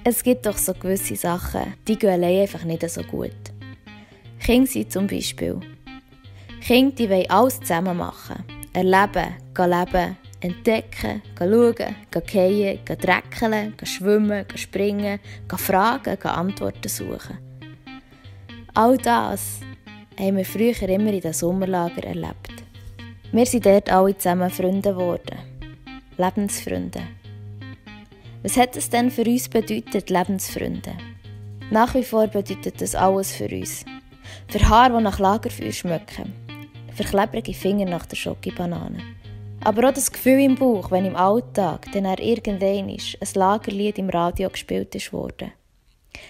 Es gibt doch so gewisse Sachen, die gehen allein einfach nicht so gut. Kinder sind zum Beispiel. Kinder, die wollen alles zusammen machen. Erleben, leben, entdecken, schauen, gehen, dreckeln, schwimmen, springen, fragen, Antworten suchen. All das haben wir früher immer in den Sommerlager erlebt. Wir sind dort alle zusammen Freunde geworden. Lebensfreunde. Was hat es denn für uns bedeutet, Lebensfreunde? Nach wie vor bedeutet das alles für uns. Für Haare, die nach Lagerfeuer schmecken. Für klebrige Finger nach der Schokibanane. Aber auch das Gefühl im Bauch, wenn im Alltag dann irgendwann ein Lagerlied im Radio gespielt wurde.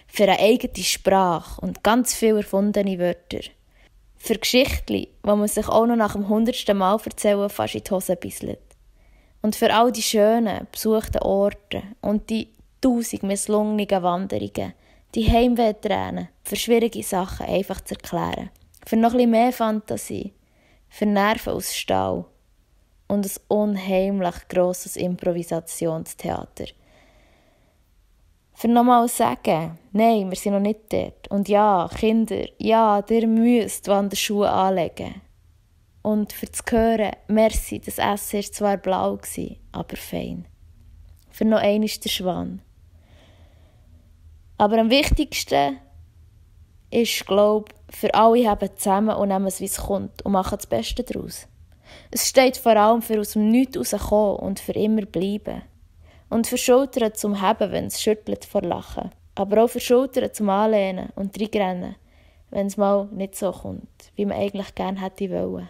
Für eine eigene Sprache und ganz viele erfundene Wörter. Für Geschichten, die man sich auch noch nach dem 100. Mal erzählen fast in die Hose bisselt. Und für all die schönen, besuchten Orte und die 1000 misslungenen Wanderungen, die Heimwehtränen, für schwierige Sachen einfach zu erklären. Für noch ein bisschen mehr Fantasie, für Nerven aus Stahl und ein unheimlich grosses Improvisationstheater. Für nochmal sagen, nein, wir sind noch nicht dort. Und ja, Kinder, ja, ihr müsst Wanderschuhe anlegen. Und für zu hören, merci, das Essen war zwar blau, aber fein. Für noch einmal der Schwan. Aber am wichtigsten ist, glaube ich, für alle haben zusammen und nehmen es, wie es kommt und machen das Beste daraus. Es steht vor allem für aus dem Nichts rauskommen und für immer bleiben. Und für Schultern zum Heben, wenn es schüttelt vor Lachen. Aber auch für Schultern zum Anlehnen und reinrennen, wenn es mal nicht so kommt, wie man eigentlich gerne hätte wollen.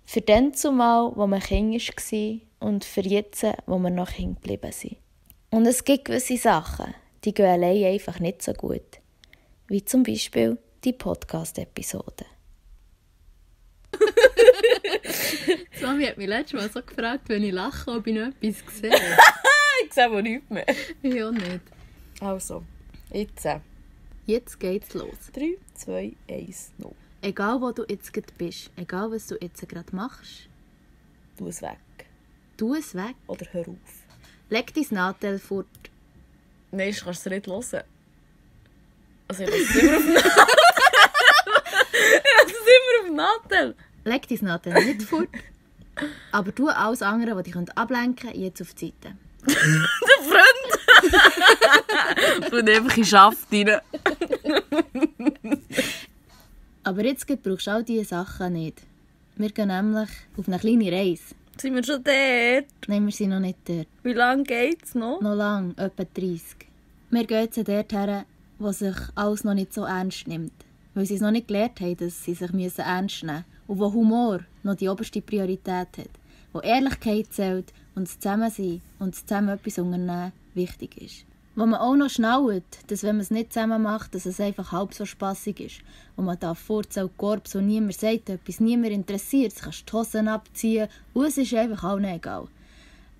Für den zumal, wo man Kind war und für jetzt, wo wir noch Kind geblieben sind. Und es gibt gewisse Sachen, die gehen allein einfach nicht so gut. Wie zum Beispiel die Podcast-Episode. Mami hat mich letztes Mal so gefragt, wenn ich lache, ob ich noch etwas sehe. Ich sehe wohl nichts mehr. Ich auch nicht. Also, jetzt. Jetzt geht's los. 3, 2, 1, 0. Egal wo du jetzt gerade bist, egal was du jetzt gerade machst, Tu es weg. tu es weg. Oder hör auf. Leg dein Nadel fort. Nein, du kannst es nicht hören. Also ich lasse es immer auf dem Nadel. Leg dein Nadel nicht fort. Aber tu alles andere, was dich ablenken könnte, jetzt auf die Seite. Der Freund! Du einfach in Schaft rein. Aber jetzt brauchst du all diese Sachen nicht. Wir gehen nämlich auf eine kleine Reise. Sind wir schon dort? Nein, wir sind noch nicht dort. Wie lange geht's noch? Noch lang, etwa 30. Wir gehen jetzt dort her, wo sich alles noch nicht so ernst nimmt. Weil sie es noch nicht gelernt haben, dass sie sich ernst nehmen müssen. Und wo Humor noch die oberste Priorität hat. Wo Ehrlichkeit zählt und das Zusammensein und das Zusammen etwas unternehmen wichtig ist. Wo man auch noch schnallt, dass wenn man es nicht zusammen macht, dass es einfach halb so spassig ist. Wo man da vorzählt, Korps und niemand sagt etwas, niemand interessiert, du kannst die Hosen abziehen und es ist einfach allen egal.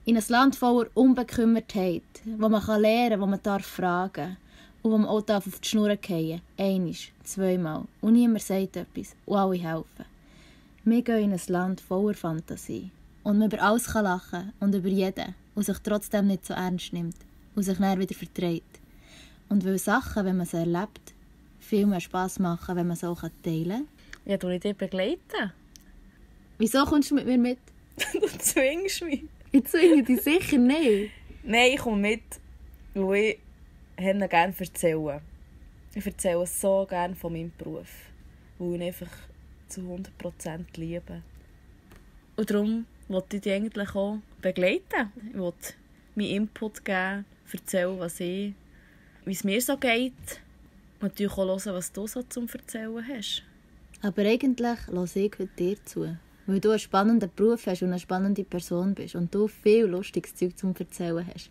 In ein Land voller Unbekümmertheit, wo man lernen kann, wo man fragen darf und wo man auch auf die Schnur fallen darf. Einmal, zweimal und niemand sagt etwas und alle helfen. Wir gehen in ein Land voller Fantasie und man über alles lachen kann und über jeden und sich trotzdem nicht so ernst nimmt und sich dann wieder verträgt. Und weil Sachen, wenn man sie erlebt, viel mehr Spass machen, wenn man sie auch teilen kann. Ja, du dich begleiten. Wieso kommst du mit mir mit? Du zwingst mich. Ich zwinge dich sicher nicht. Nein, ich komme mit, weil ich gerne erzähle. Ich erzähle so gerne von meinem Beruf, weil ich ihn einfach zu 100% liebe. Und darum wollte ich dich eigentlich auch begleiten. Ich wollte meinen Input geben, erzählen, wie es mir so geht. Und natürlich auch hören, was du so zum Erzählen hast. Aber eigentlich höre ich heute dir zu. Weil du einen spannenden Beruf hast und eine spannende Person bist. Und du viel lustiges Zeug zum Erzählen hast.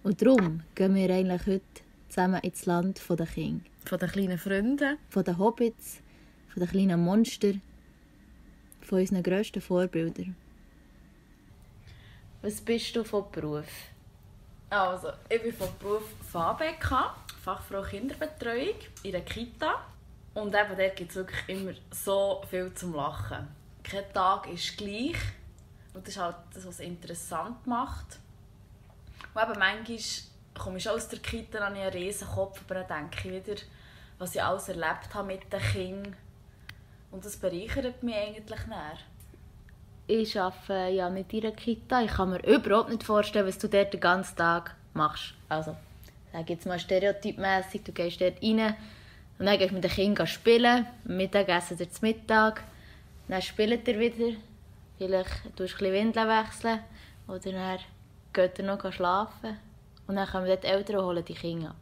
Und darum gehen wir eigentlich heute zusammen ins Land der Kinder. Von den kleinen Freunden. Von den Hobbits, von den kleinen Monstern, von unseren grössten Vorbildern. Was bist du von Beruf? Also, ich bin von Beruf FABK, Fachfrau Kinderbetreuung, in der Kita. Und eben dort gibt es wirklich immer so viel zum Lachen. Kein Tag ist gleich. Und das ist halt das, was es interessant macht. Und eben manchmal komme ich schon aus der Kita, habe ich einen riesen Kopf, aber dann denke ich wieder, was ich alles erlebt habe mit den Kindern. Und das bereichert mich eigentlich näher. Ich arbeite ja nicht in einer Kita. Ich kann mir überhaupt nicht vorstellen, was du dort den ganzen Tag machst. Also, sag jetzt mal stereotypmässig, du gehst dort rein und dann gehst du mit den Kindern spielen, am Mittag essen ihr zu Mittag, dann spielt ihr wieder, vielleicht tust du ein bisschen Windeln wechseln oder dann geht ihr noch schlafen und dann kommen die Eltern und holen die Kinder ab.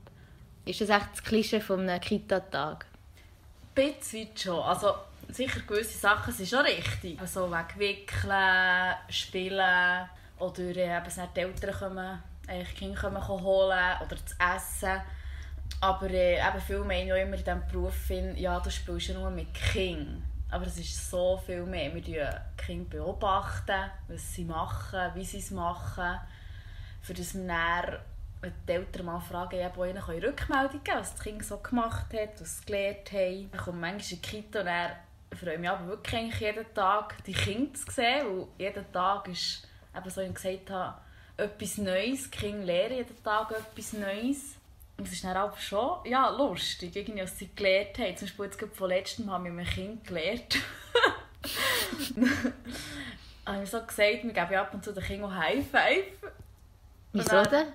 Ist das echt das Klischee von einem Kita-Tag? Ein bisschen weit schon. Also, sicher gewisse Sachen sind schon richtig. Also wegen Wickeln, Spielen oder eben die Eltern kommen, die Kinder kommen holen oder zu essen. Aber eben viele meinen auch immer in diesem Beruf, ja, du spielst ja nur mit Kindern. Aber es ist so viel mehr. Wir beobachten die Kinder, was sie machen, wie sie es machen. Für das wir dann, wenn die Eltern mal fragen, ob ihnen Rückmeldung geben, was das Kind so gemacht hat, was sie gelernt haben. Ich komme manchmal in die Kita und dann freue mich aber wirklich jeden Tag, die Kinder zu sehen. Weil jeden Tag ist, eben so wie ich gesagt habe, etwas Neues. Die Kinder lernen jeden Tag etwas Neues. Und es ist dann auch schon lustig, irgendwie, was sie gelernt haben. Zum Beispiel jetzt von letztem haben wir mit einem Kind gelernt. habe ich so gesagt, wir geben ab und zu den Kindern High Five. Wieso denn?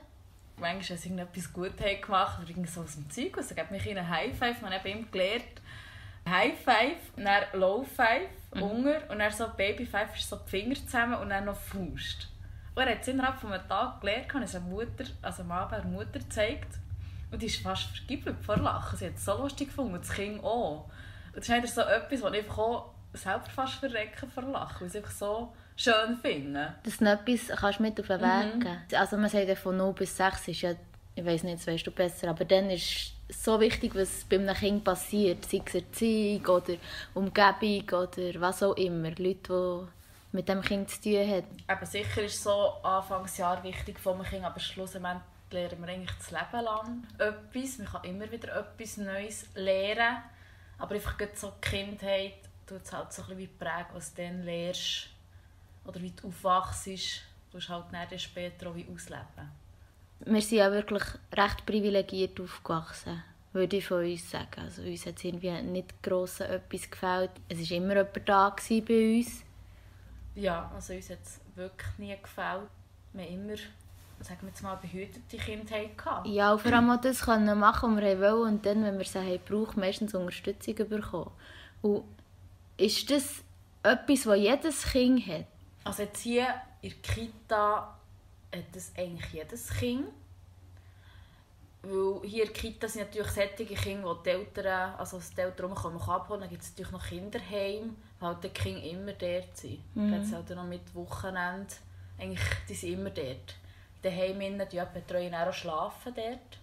Manchmal, wenn sie etwas gut haben gemacht oder irgend so aus dem Zeug, also gebe ich ihnen High Five. Man hat ihm gelernt, High Five, dann Low Five, Hunger und dann so Baby Five ist so die Finger zusammen und dann noch Faust. Und er hat es innerhalb von einem Tag gelernt, habe ich es am Abend der Mutter gezeigt. Und die ist fast vergibelt vor Lachen. Sie hat es so lustig gefunden, das Kind auch. Und das ist wieder so etwas, was ich einfach auch selber fast verrecken vor Lachen, weil ich es einfach so schön finde. Dass du etwas kannst mit auf den Weg geben. Also man sagt ja von 0 bis 6 ist ja, ich weiss nicht, das weißt du besser, aber dann ist es so wichtig, was bei einem Kind passiert. Sei es Erziehung oder Umgebung oder was auch immer. Leute, die mit dem Kind zu tun haben. Eben sicher ist so Anfangsjahr wichtig von einem Kind, aber schlussendlich lernen wir eigentlich das Leben lang etwas. Man kann immer wieder etwas Neues lernen. Aber einfach so die Kindheit tut es halt so ein bisschen wie prägen, was du dann lernst. Oder wie du aufwachst, du halt dann später auch wie ausleben. Wir sind ja wirklich recht privilegiert aufgewachsen, würde ich von uns sagen. Also uns hat es irgendwie nicht gross etwas gefällt. Es war immer jemand da bei uns. Ja, also uns hat es wirklich nie gefällt. Wir haben immer, sagen wir jetzt mal, behütete Kindheit gehabt. Ja, und vor allem auch das können machen, was wir wollen. Und dann, wenn wir sie brauchen, meistens Unterstützung bekommen. Und ist das etwas, was jedes Kind hat? Also jetzt hier in der Kita hat das eigentlich jedes Kind. Weil hier in der Kita sind natürlich solche Kinder, die Eltern, also die Eltern abholen können. Dann gibt es natürlich noch Kinderheime, weil halt die Kinder immer dort sind. Dann gibt es halt noch mit Wochenende. Eigentlich, die sind immer dort. In den Heimen, die betreuen auch schlafen dort.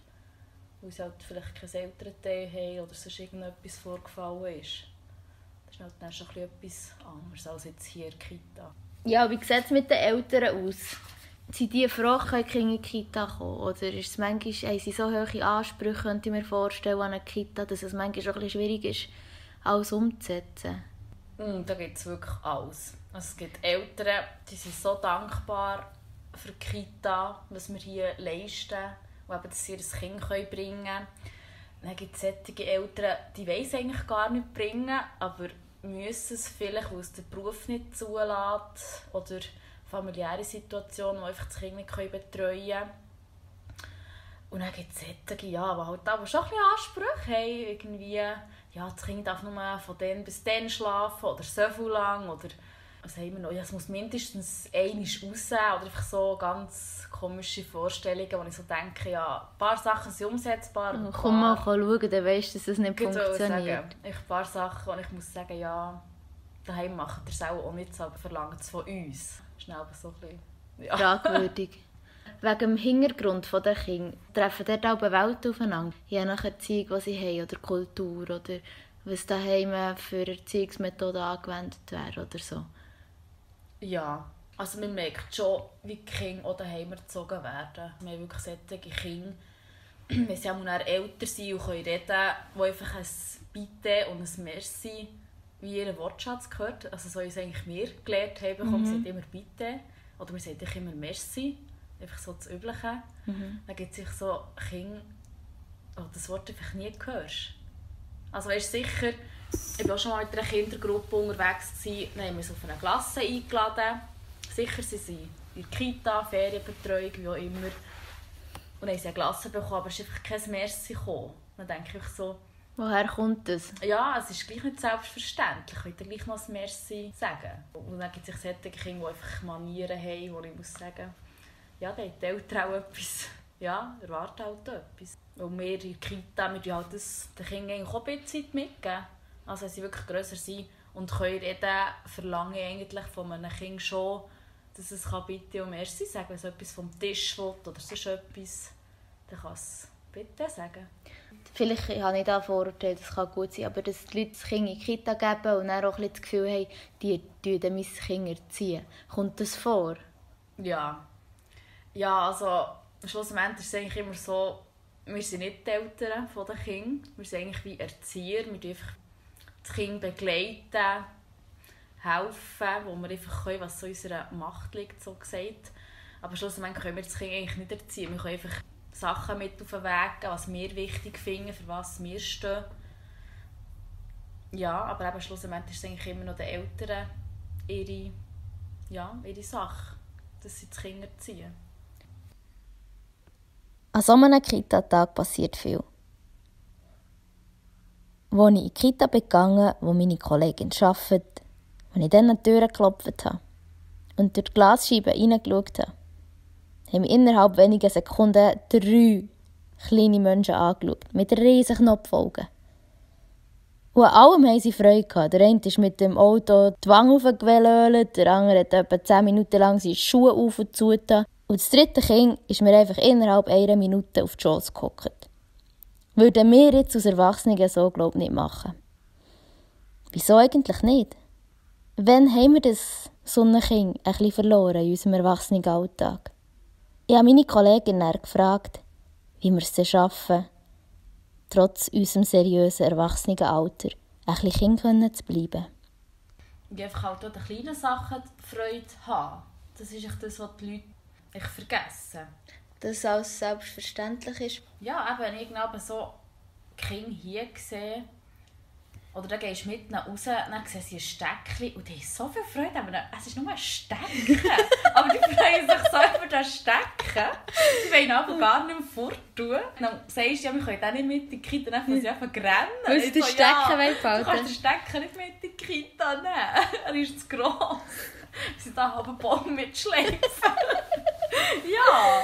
Weil sie halt vielleicht kein Elternteil haben oder sonst irgendetwas vorgefallen ist. Das ist halt dann schon etwas anderes als jetzt hier in der Kita. Ja, wie sieht es mit den Eltern aus? Sind die froh, können die in die Kita kommen? Oder ist es manchmal, haben sie so hohe Ansprüche, könnte ich mir vorstellen, an eine Kita, dass es manchmal auch ein bisschen schwierig ist, alles umzusetzen? Da gibt es wirklich alles. Also es gibt Eltern, die sind so dankbar für die Kita, was wir hier leisten, und eben, dass sie ihr Kind bringen können. Dann gibt es solche Eltern, die wollen es eigentlich gar nicht bringen, aber müssen es vielleicht, weil es der Beruf nicht zulässt oder familiäre Situationen, die einfach das Kind nicht betreuen können. Und dann gibt es solche, die halt aber schon ein bisschen Ansprüche haben. Irgendwie, das Kind darf nur von dann bis dann schlafen oder so viel lang. Oder was haben wir noch? Es muss mindestens einmal raus. Oder einfach so ganz komische Vorstellungen, wo ich so denke, ein paar Sachen sind umsetzbar. Komm mal schauen, dann weisst du, dass es nicht funktioniert. Ein paar Sachen, und ich muss sagen, daheim macht ihr es auch nicht so, aber verlangt es von uns. Schnell so ein bisschen, fragwürdig. Wegen dem Hintergrund der Kinder treffen dort auch Welten aufeinander. Je nach Erziehung, die sie haben, oder Kultur, oder was daheim für Erziehungsmethoden angewendet werden oder so. Ja, also man merkt schon, wie die Kinder auch daheim erzogen werden. Wir haben wirklich solche Kinder, wenn sie auch älter sind und können reden, die einfach ein Bitte und ein Merci wie ihren Wortschatz gehört. Also so wie es eigentlich wir gelernt haben, wir sagen immer Bitte oder wir sagen immer Merci. einfach so das Übliche. Dann gibt es so Kinder, die das Wort einfach nie hörst. Also weißt du sicher, ich war auch schon mal mit einer Kindergruppe unterwegs, dann haben wir uns auf eine Klasse eingeladen. Sicher sind sie in der Kita, Ferienbetreuung, wie auch immer. Und dann haben sie eine Klasse bekommen, aber es ist einfach kein Merci gekommen. Dann denke ich so... Woher kommt das? Ja, es ist gleich nicht selbstverständlich. Ich könnte gleich noch ein Merci sagen. Und dann gibt es solche Kinder, die einfach Manieren haben, wo ich muss sagen, ja, da haben die Eltern auch etwas. Ja, erwarten halt etwas. Und wir in der Kita, wir halt das den Kindern auch ein bisschen Zeit mitgeben. Also wenn sie wirklich grösser sind und können reden, verlange ich eigentlich von einem Kind schon, dass es bitte und Merci sagen kann. Wenn es etwas vom Tisch will oder sonst etwas, dann kann es bitte sagen. Vielleicht habe ich da Vorurteile, das kann gut sein, aber dass die Leute das Kind in die Kita geben und dann auch ein bisschen das Gefühl haben, die dann mein Kind erziehen. Kommt das vor? Ja. Ja, also schlussendlich ist es eigentlich immer so, wir sind nicht die Eltern der Kinder, wir sind eigentlich wie Erzieher, wir dürfen das Kind begleiten, helfen, wo wir einfach können, was so in unserer Macht liegt, so gesagt. Aber schlussendlich können wir das Kind eigentlich nicht erziehen, wir können einfach Sachen mit auf den Weg geben, was wir wichtig finden, für was wir stehen. Ja, aber eben schlussendlich ist es eigentlich immer noch den Eltern ihre Sache, dass sie das Kind erziehen. An so einem Kita-Tag passiert viel. Als ich in die Kita gegangen bin, wo meine Kollegin arbeitet, als ich dann an die Tür geklopft habe und durch die Glasscheibe reingeschaut habe, haben mich innerhalb weniger Sekunden 3 kleine Menschen angeschaut, mit riesigen Knopfaugen. Und an allem haben sie Freude gehabt. Der eine ist mit dem Auto die Wange hochgewellt, der andere hat etwa 10 Minuten lang seine Schuhe auf und zu getan. Und das dritte Kind ist mir einfach innerhalb einer Minute auf die Schoss gehockt. Würden wir jetzt als Erwachsene so, glaube ich, nicht machen. Wieso eigentlich nicht? Wann haben wir das so ein Kind ein bisschen verloren in unserem Erwachsenenalltag? Ich habe meine Kollegin gefragt, wie wir es schaffen, trotz unserem seriösen Erwachsenenalter ein bisschen Kind zu bleiben. Und einfach halt auch an den kleinen Sachen Freude haben. Das ist das, was die Leute vergessen. Dass es alles selbstverständlich ist. Ja, eben, wenn ich irgendwie so Kinder hier sehe, oder dann gehst du mit ihnen raus, dann sehen sie ein Steckchen und die haben so viel Freude. Aber es ist nur ein Stecken. Aber die freuen sich so über das Stecken. Sie wollen aber gar nicht mehr forttun. Dann sagst du, ja, wir können auch nicht mit in die Kita, dann fangen sie einfach rennen. Weil sie den Stecken behalten. Du kannst den Stecken nicht mit in die Kita nehmen. Er ist zu gross. Sie da haben einen Baum mitschleifen. Ja,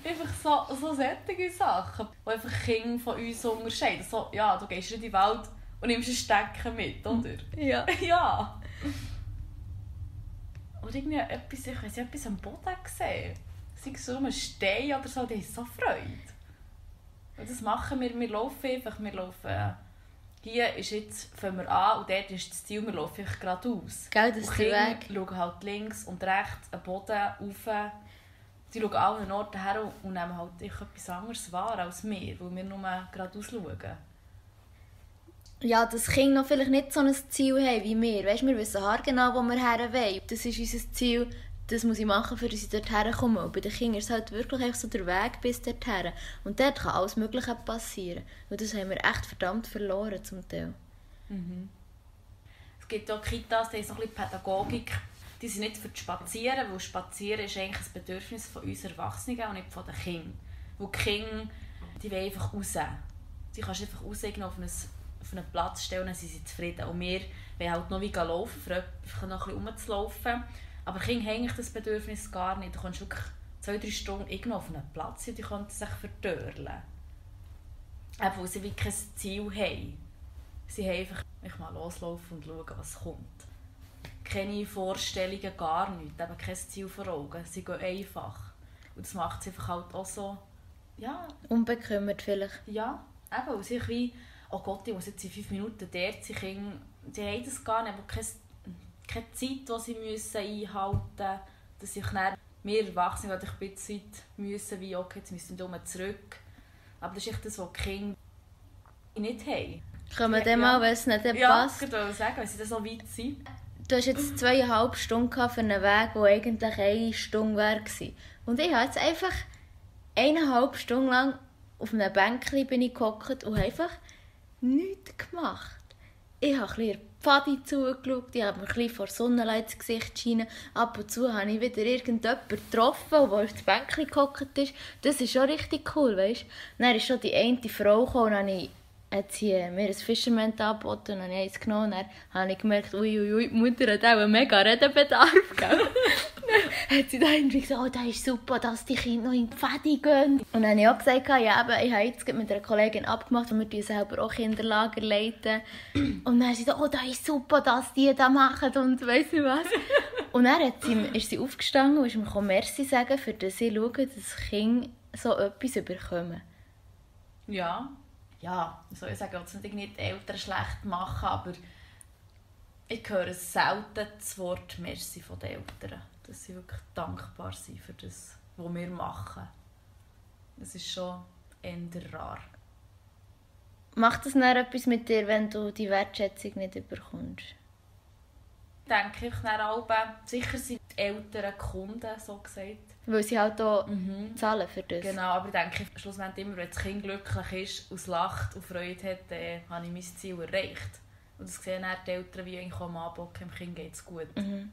einfach so solche Sachen, die einfach Kinder von uns unterscheiden. So, ja, du gehst in die Welt und nimmst ein Stecken mit, oder? Ja. Ja. Oder irgendwie etwas, ich weiss, etwas am Boden gesehen. Sei es so ein Stein oder so, die haben so Freude. Und das machen wir laufen einfach, hier ist jetzt, fangen wir an und dort ist das Ziel, wir laufen einfach geradeaus. Gell, das ist der Weg. Die schauen halt links und rechts, am Boden, rauf. Sie schauen an allen Orten her und nehmen halt etwas anderes wahr als wir, weil wir nur geradeaus schauen. Ja, dass Kinder noch vielleicht nicht so ein Ziel haben wie wir. Weißt, wir wissen haargenau, wo wir her wollen. Das ist unser Ziel, das muss ich machen, für dass ich dort herkomme. Und bei den Kindern ist es halt wirklich einfach so der Weg bis dorthin. Und dort kann alles Mögliche passieren. Und das haben wir echt verdammt verloren zum Teil. Mhm. Es gibt auch Kitas, die haben so ein bisschen Pädagogik. Die sind nicht für das Spazieren, weil Spazieren ist eigentlich ein Bedürfnis von uns Erwachsenen und nicht von den Kindern. Weil die Kinder, die wollen einfach raus. Sie kannst einfach raus auf einen Platz stellen, dann sind sie zufrieden. Und wir wollen halt noch wie laufen, für einfach noch ein bisschen rumzulaufen. Aber Kinder haben eigentlich das Bedürfnis gar nicht. Du kannst wirklich 2-3 Stunden irgendwo auf einem Platz sein, die können sich verdörlen. Eben, weil sie wie kein Ziel haben. Sie haben einfach mal loslaufen und schauen, was kommt. Keine Vorstellungen, gar nichts, eben kein Ziel vor Augen. Sie gehen einfach. Und das macht sie einfach halt auch so, ja... Unbekümmert vielleicht. Ja, eben, weil sie wie, oh Gott, ich muss jetzt in 5 Minuten dort sein, Kinder, die haben das gar nicht, aber keine Zeit, die sie müssen einhalten müssen, dass ich dann, wir Erwachsene, ein bisschen müssen, wie, okay, jetzt müssen wir zurück. Aber das ist echt das, was die Kinder nicht haben. Können wir dann mal, wenn es nicht passt? Ja, ich wollte sagen, wenn sie dann so weit sind. du hast jetzt 2,5 Stunden für einen Weg, der eigentlich 1 Stunde wäre. Und ich habe jetzt einfach 1,5 Stunden lang auf einem Bänkchen gehockt und einfach nichts gemacht. Ich habe ein bisschen die Pfadi zugeschaut, ich habe mir ein bisschen vor Sonnenlicht ins Gesicht geschienen. Ab und zu habe ich wieder irgendjemanden getroffen, der auf dem Bänkchen gehockt ist. Das ist schon richtig cool, weißt du. Dann ist schon die eine Frau gekommen und hat sie mir ein Fisherman angeboten und dann habe ich eins genommen. Dann habe ich gemerkt, die Mutter hat auch einen mega Redebedarf. Dann hat sie da irgendwie gesagt, oh, das ist super, dass die Kinder noch in die Pfadi gehen. Und dann habe ich auch gesagt, ja, aber ich habe jetzt mit einer Kollegin abgemacht und wir selber auch Kinderlager leiten. Und dann hat sie gesagt, oh, das ist super, dass die das machen und weiss nicht was. Und dann ist sie aufgestanden und ist mir Merci sagen, für das sie schauen, dass Kinder so etwas bekommen. Ja, ich soll sagen, ich will nicht die Eltern schlecht machen, aber ich höre selten das Wort Merci von den Eltern. Dass sie wirklich dankbar sind für das, was wir machen. Das ist schon eher rar. Macht das dann etwas mit dir, wenn du die Wertschätzung nicht bekommst? Denke ich dann auch, sicher sind die Eltern Kunden, so gesagt. Weil sie halt auch zahlen für das. Genau, aber ich denke schlussendlich immer, wenn das Kind glücklich ist, und lacht und Freude hat, habe ich mein Ziel erreicht. Und das sehen dann die Eltern wie eigentlich am Abend, dem Kind geht es gut. Und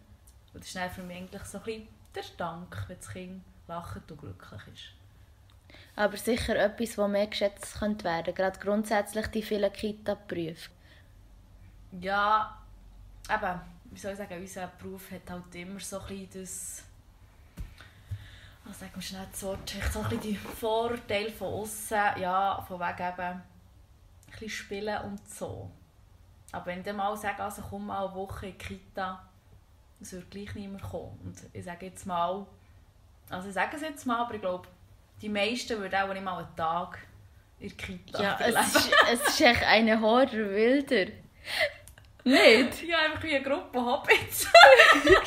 das ist dann für mich eigentlich so ein bisschen der Dank, wenn das Kind lacht und glücklich ist. Aber sicher etwas, das mehr geschätzt werden könnte. Gerade grundsätzlich die vielen Kita-Berufe. Ja, eben, wie soll ich sagen, unser Beruf hat halt immer so ein bisschen das... Sagen wir schnell das Wort, so ein bisschen die Vorteile von außen, ja, von wegen eben ein bisschen spielen und so. Aber wenn ich dann mal sage, also komm mal eine Woche in die Kita, es wird gleich niemand kommen. Und ich sage jetzt mal, also ich sage es jetzt mal, aber ich glaube, die meisten würden auch nicht mal einen Tag in der Kita leben. Es ist echt eine Horde Wilder. Nicht? Ja, einfach wie eine Gruppe Hobbits.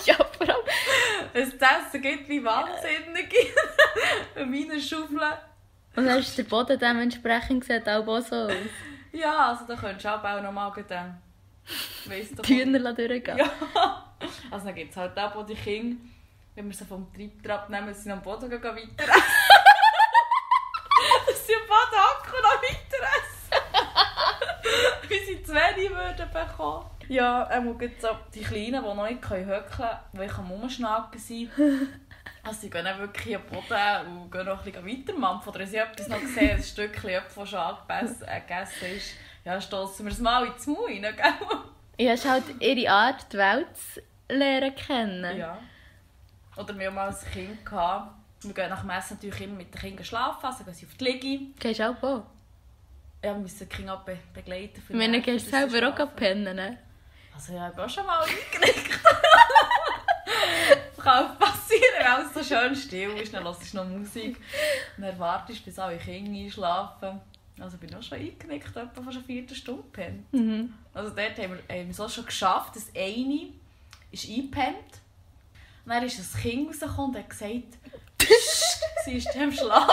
Ja, vor allem. Es Essen gibt wie Wahnsinnige. Meine Schaufeln. Und dann ist der Boden dementsprechend sieht auch so aus. Ja, also da könntest du auch noch mal die Hühner durchgehen. Ja. Also dann gibt es halt auch, wo die Kinder, wenn wir sie vom Treibtrab nehmen, dass sie am Boden weiter essen. Dass sie am Boden hocken und noch weiter essen. Wie sie zu wenig würden bekommen. Ja, gibt so die Kleinen, die noch nicht höckeln können, die am Rumschnacken sind. Also sie gehen dann wirklich am Boden und gehen noch ein bisschen weiter. Manchmal oder sie etwas noch gesehen, ein Stückchen Äpfel, das schon gegessen ist. Ja, stossen wir es mal ins Maul rein, gell? Ja, es ist halt ihre Art, die Welt zu lernen kennen. Ja. Oder wir haben mal ein Kind gehabt. Wir gehen nach dem Essen natürlich immer mit den Kindern schlafen, also gehen sie auf die Liege. Gehst du auch wo? Ja, wir müssen die Kinder auch begleiten. Ich meine, gehst du selber auch pennen, ne? Also ja, ich habe auch schon mal eingenickt. Das kann auch passieren, wenn alles so schön still ist, dann hörst du noch Musik. Und dann wartest du, bis alle Kinder einschlafen. Also ich bin auch schon eingenickt, etwa fast eine Viertelstunde gepennt. Also dort haben wir es auch schon geschafft, dass eine ist eingepennt. Und dann ist das Kind rausgekommen und hat gesagt, sie ist am Schlafen.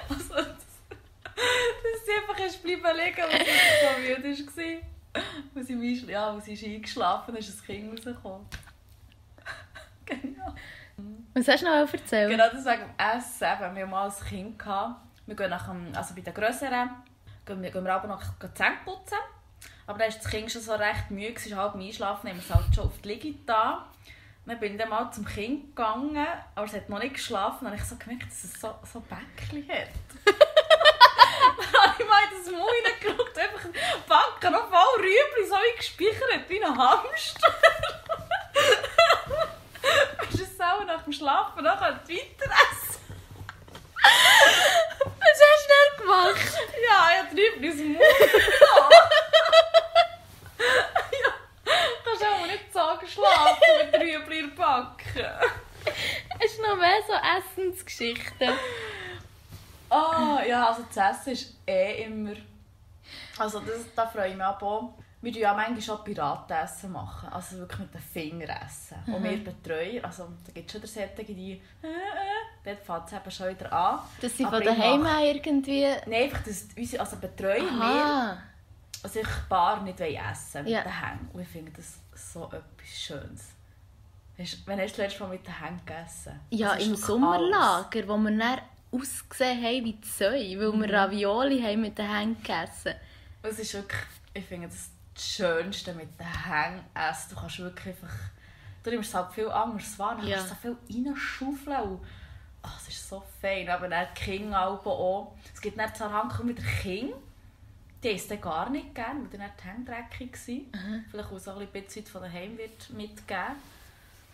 Also dass sie einfach bleiben liegen, weil sie so müde war. Als sie ist eingeschlafen ist das Kind rausgekommen. Genau. Was hast du noch erzählt? Genau, das wegen dem Essen. Wir hatten mal ein Kind. Wir gehen also bei den Grösseren gehen wir aber noch die Zähne putzen. Aber dann war das Kind schon so recht müde, es war halb einschlafen, haben wir es halt schon auf die Liege da. Dann bin ich dann mal zum Kind gegangen, aber es hat noch nicht geschlafen. Dann habe ich so gemerkt, dass es so Bäckchen hat. Dann habe ich mal in das Maul reingeschaut, einfach Backen noch voll Rüebli, so wie gespeichert, wie ein Hamster. Ist es auch nach dem Schlafen, dann könnt ihr weiter essen. Was hast du denn gemacht? Ja, ich habe Rüebli aus dem Maul genommen. Ja, kannst auch nicht sagen, schlafen mit Rüebli in der Backe. Es ist noch mehr so Essensgeschichten. Ja, also das Essen ist immer... Also da freue ich mich auch. Wir machen ja manchmal auch Piratenessen machen, also wirklich mit den Fingern essen. Und wir Betreuer, also da gibt es schon solche, die... Dort fängt es eben schon wieder an. Dass sie von daheim irgendwie... Nein, einfach, dass unsere Betreuer, wir sich Bar nicht essen mit Ja. den Hängen. Und ich finde das so etwas Schönes. Wann hast du das letzte Mal mit den Hängen gegessen? Ja, Das ist im wirklich Sommerlager, wo wir dann ausgesehen haben wie Zeu, weil Mhm. wir Ravioli haben mit den Händen gegessen. Es ist wirklich, ich finde das Schönste mit den Hängen essen. Du kannst wirklich einfach, du nimmst es halt viel anders wahr, du Ja. kannst so viel reinschaufeln und es ist so fein. Aber dann die Kinder auch. Es gibt dann Zusammenhang mit der Kind, die isst dann gar nicht gerne, weil dann die Hände dreckig waren. Vielleicht auch so ein bisschen von daheim wird mitgeben.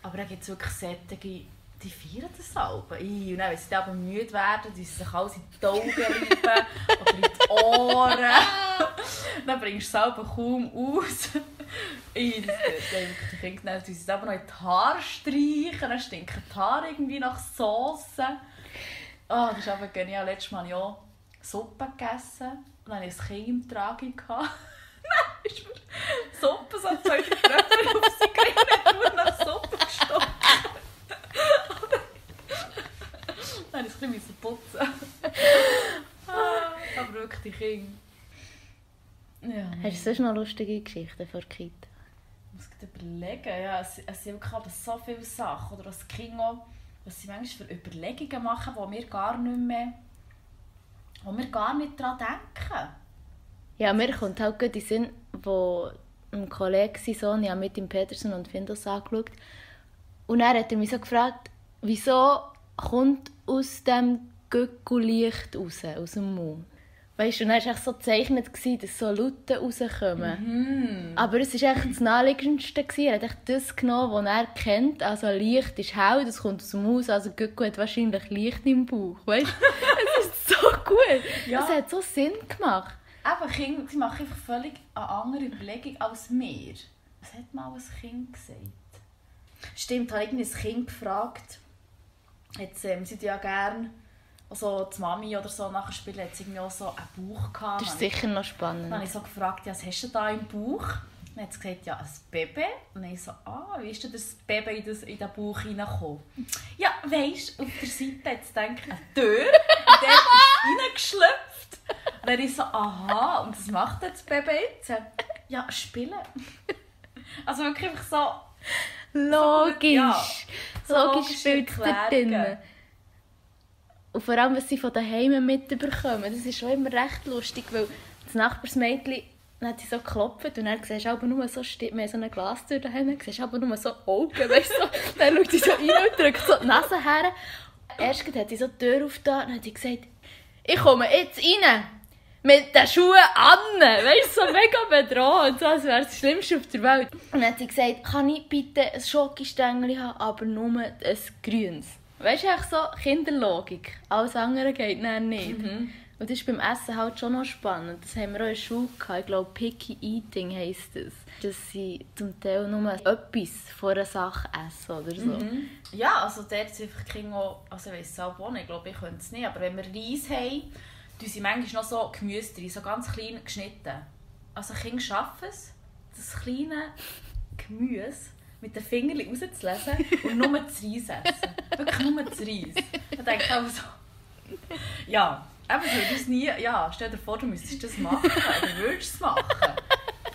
Aber dann gibt es wirklich solche, die feiern das auch. Und dann, wenn sie dann aber müde werden, die sich alles in die Augen reiben oder in die Ohren. Dann bringst du es selber kaum aus. Das geht wirklich die Kinder. Dann tun sie es aber noch in die Haare streichen, dann stinken die Haare irgendwie nach Sauce. Oh, das ist aber genial. Letztes Mal habe ich auch Suppe gegessen. Und dann hatte ich ein Kind im Tragi. Dann ist mir Suppe so 2 Tröpfchen auf sie gerieben und nach Suppe gestochen. Dann musste ich ein bisschen putzen. Aber wirklich die Kinder. Ja. Hast du sonst noch lustige Geschichten vor Kita? Ich muss gerade überlegen. Ja, es sind wirklich aber so viele Sachen. Oder was die Kinder auch, was sie manchmal für Überlegungen machen, wo wir gar nicht daran denken. Ja, mir kommt halt gut in den Sinn, wo ein Kollege, sein Sohn, ich habe mit ihm Peterson und Findus angeschaut. Und dann hat er mich so gefragt, wieso kommt aus dem Gückel-Licht raus, aus dem Mund? Weißt du, und dann war es so gezeichnet, dass so Laute rauskommen. Aber es war echt das Naheliegendste. Er hat echt das genommen, was er kennt. Also Licht ist hell, das kommt aus dem Haus, also Gückel hat wahrscheinlich Licht im Bauch. Weißt du? Es ist so gut. Ja. Es hat so Sinn gemacht. Eben, Kinder, sie machen einfach völlig eine andere Überlegung als wir. Was hat mal ein Kind gesagt? Stimmt, habe irgendwie ein Kind gefragt. Jetzt, sie ja gerne, also die Mami oder so nach dem Spiel hat sie irgendwie auch so einen Bauch gehabt. Das ist sicher noch spannend. Dann habe ich so gefragt, ja, was hast du da im Bauch? Dann hat sie gesagt, ja, ein Baby. Und dann habe ich so, wie ist denn das Baby in den Bauch hineingekommen? Ja, weisst, auf der Seite hat es gedacht, eine Tür, und der ist reingeschlüpft. Und dann habe ich so, aha, und was macht das Baby jetzt? Ja, spielen. Also wirklich einfach so... Logisch. Ja, so Logisch logische spielt es da drin. Erklärungen. Und vor allem, was sie von daheim mitbekommen, das ist schon immer recht lustig, weil das Nachbarsmädchen hat sie so geklopft und dann siehst du aber nur so, wir haben so eine Glastür daheim, siehst du aber nur so Augen, weißt du, so. Dann schaut sie so rein und drückt so die Nase her. Erst hat sie so die Tür aufgetan und hat sie gesagt, ich komme jetzt rein. Mit den Schuhen an, weißt du, so mega bedroht, so, als wäre es das Schlimmste auf der Welt. Und dann hat sie gesagt, kann ich bitte ein Schokostängel haben, aber nur ein grünes. Weißt du, echt so Kinderlogik. Alles andere geht dann nicht. Und das ist beim Essen halt schon noch spannend. Das haben wir auch in der Schule gehabt. Ich glaube, Picky Eating heisst das. Dass sie zum Teil nur etwas von einer Sache essen oder so. Ja, also dort sind einfach die Kinder auch, also ich weiss es auch nicht, ich glaube, ich könnte es nicht, aber wenn wir Reis haben, tun sie manchmal noch so Gemüse drin, so ganz klein geschnitten. Also Kinder schaffen es, das kleine Gemüse mit den Fingern rauszulesen und nur das Reis essen. Wirklich nur das Reis. Da denke ich auch so, ja, eben so, das nie, ja, stell dir vor, du müsstest das machen, oder würdest es machen.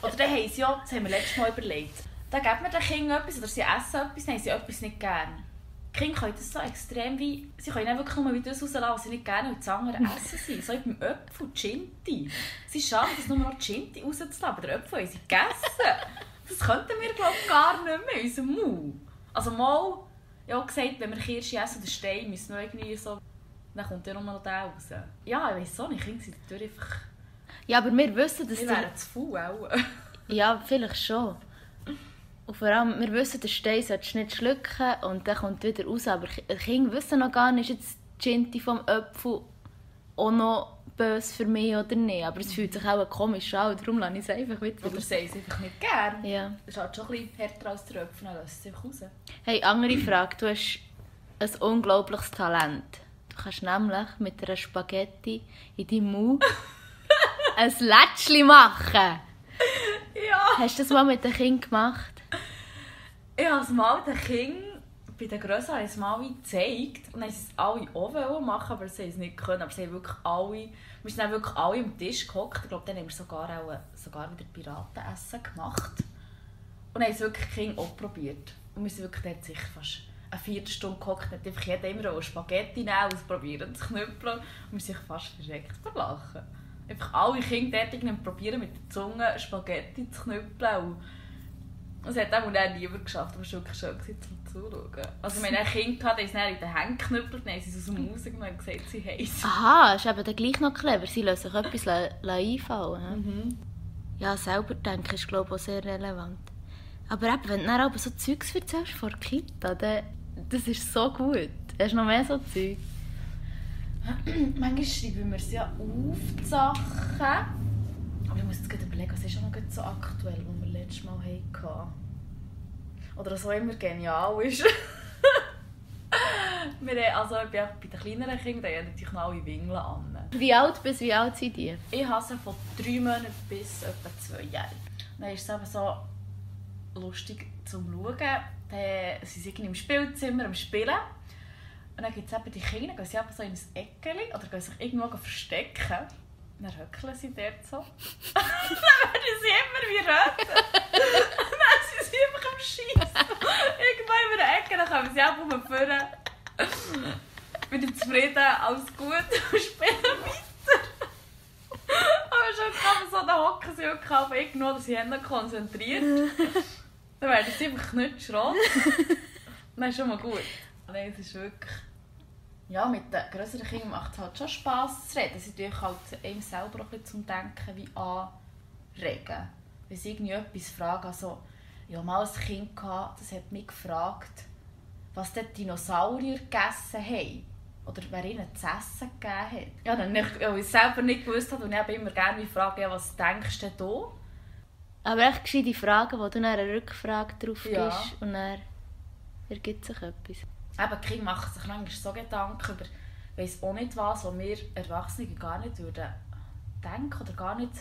Oder dann haben sie ja, das haben wir letztes Mal überlegt, dann geben wir den Kindern etwas oder sie essen etwas, dann haben sie etwas nicht gerne. Die Kinder können das so extrem wie... Sie können wirklich nur wie das rauslassen, was sie nicht gerne und das andere essen sie. So wie beim Äpfel, Ginti. Sie schaffen es nur noch Ginti rauszulassen, aber den Äpfel haben sie gegessen. Das könnten wir, glaube ich, gar nicht mehr in unserem Mund. Also mal, ich habe gesagt, wenn wir Kirsche essen oder Stein, müssen wir irgendwie so... Dann kommt ja nur noch der raus. Ja, ich weiss auch nicht, Kinder sind natürlich einfach... Ja, aber wir wissen, dass Wir wären zu faul auch. Ja, vielleicht schon. Und vor allem, wir wissen, der Stein solltest du nicht schlucken und dann kommt wieder raus. Aber die Kinder wissen noch gar nicht, ist jetzt die Ginti vom Apfel auch noch böse für mich oder nicht. Aber es fühlt sich auch komisch an, darum lasse ich es einfach wieder. Oder sie es einfach nicht gerne. Ja. Das ist halt schon ein bisschen härter als der Äpfel, dann lässt es einfach raus. Hey, andere Frage. Du hast ein unglaubliches Talent. Du kannst nämlich mit einer Spaghetti in deinem Mund ein Lätschli machen. Ja! Hast du das mal mit den Kindern gemacht? Ich habe es mal den Kindern bei den Grössen habe ich es mal gezeigt und dann haben sie es alle auch machen, aber sie haben es nicht können. Aber sie haben wirklich alle, wir sind dann wirklich alle am Tisch gehockt. Ich glaube, dann haben wir sogar wieder Piratenessen gemacht. Und haben es wirklich die Kinder auch probiert. Und wir sind wirklich dort sicher fast eine Viertelstunde gehockt, hat einfach jeder immer eine Spaghetti nehmen, ausprobieren, zu knüppeln. Und wir sind fast verreckt vor Lachen. Einfach alle Kinder dort probieren mit der Zunge Spaghetti zu knüppeln. Und es hat auch niemand geschafft, aber es war wirklich schön zum Zuschauen. Also wir hatten Kinder, die haben es in den Händen geknüppelt, dann haben sie es aus dem Haus genommen und gesagt, sie haben es. Aha, ist eben dann gleich noch clever. Sie lassen sich etwas einfallen. Mhm. Ja, selber denken ist, glaube ich, auch sehr relevant. Aber eben, wenn du dann aber so Zeugs erzählst vor der Kita, dann, das ist so gut. Hast du noch mehr so Zeug? Manchmal schreiben wir es ja auf, die Sachen. Aber ich muss jetzt gerade überlegen, was ist auch noch so aktuell, was wir letztes Mal hatten. Oder was auch immer genial ist. Wir haben, also bei den kleineren Kindern haben natürlich noch alle Wingeln an. Wie alt sind die? Ich habe sie von 3 Monaten bis etwa 2 Jahren. Dann ist es eben so lustig zum Schauen. Dann sind sie im Spielzimmer am Spielen. Und dann gibt es eben die Kinder, gehen sie eben so in ein Eckchen oder gehen sich irgendwo verstecken. Dann hückeln sie dort so. Dann werden sie immer wie rot. Dann sind sie einfach am Schiessen. Irgendwann in der Ecke, dann kommen sie ab und vorne. Wieder zufrieden, alles gut und spielen weiter. Aber schon kann man so, da hocken sie wirklich auf irgendwo, dass sie haben konzentriert. Dann werden sie einfach knutschrot. Dann ist schon mal gut. Nein, es ist wirklich... Ja, mit den grösseren Kindern macht es halt schon Spass zu reden. Sie tun halt einem selber auch ein bisschen zum Denken wie anregen. Wenn sie irgendwie etwas fragen, also, ich hatte mal ein Kind, das hat mich gefragt, was die Dinosaurier gegessen haben. Oder wer ihnen zu essen gegeben hat. Ja, dann nicht, weil ich es selber nicht gewusst habe und ich immer gerne frage, ja, was denkst du denn? Aber echt gescheite Fragen, wo du dann eine Rückfrage drauf gibst Ja. und dann ergibt sich etwas. Eben, die Kinder machen sich manchmal so Gedanken über, ich weiss auch nicht was wir Erwachsene gar nicht würden denken oder gar nicht,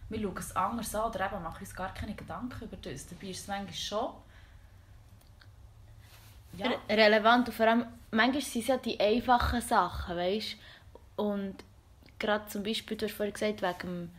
wir schauen es anders an oder eben machen uns gar keine Gedanken über das. Dabei ist es manchmal schon ja. Relevant und vor allem, manchmal sind es ja die einfachen Sachen, weißt? Und gerade zum Beispiel, du hast vorhin gesagt, wegen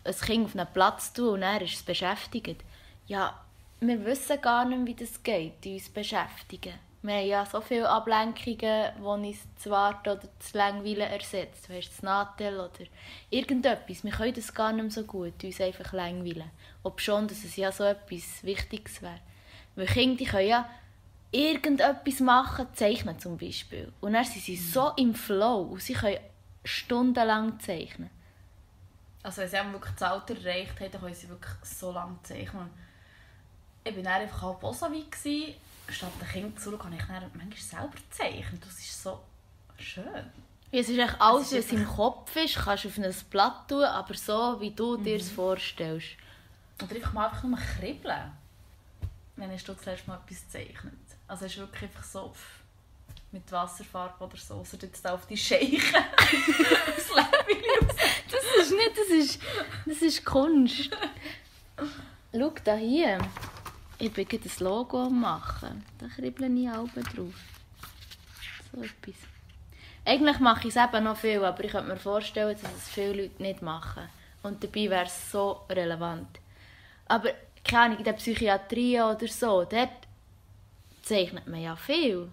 ein Kind auf einen Platz tun und er ist es beschäftigt. Ja, wir wissen gar nicht, wie das geht, uns beschäftigen. Wir haben ja so viele Ablenkungen, die uns das Warten oder das Langweilen ersetzt. Weißt, das Nattel oder irgendetwas. Wir können das gar nicht mehr so gut, uns einfach langweilen. Obschon, dass es ja so etwas Wichtiges wäre. Weil Kinder die können ja irgendetwas machen, zeichnen zum Beispiel. Und dann sind sie so im Flow und sie können stundenlang zeichnen. Also wenn sie wirklich das Alter erreicht haben, dann können sie wirklich so lange zeichnen. Ich war dann einfach halb auch so weit gewesen. Statt den Kindern zu schauen, habe ich dann manchmal selber gezeichnet. Das ist so schön. Ja, es ist echt alles, was im Kopf ist, kannst du auf ein Blatt tun, aber so, wie du dir es vorstellst. Oder einfach nur kribbeln. Wenn hast du das letzte Mal etwas gezeichnet? Also es ist wirklich einfach so mit Wasserfarbe oder so, außer jetzt auf die Scheichen. Das Leben raus. Das ist nicht, das ist Kunst. Schau da hier. Ich bin gerade ein Logo am machen. Da kribble ich alle drauf. So etwas. Eigentlich mache ich es eben noch viel, aber ich könnte mir vorstellen, dass es viele Leute nicht machen. Und dabei wäre es so relevant. Aber keine Ahnung, in der Psychiatrie oder so, dort zeichnet man ja viel.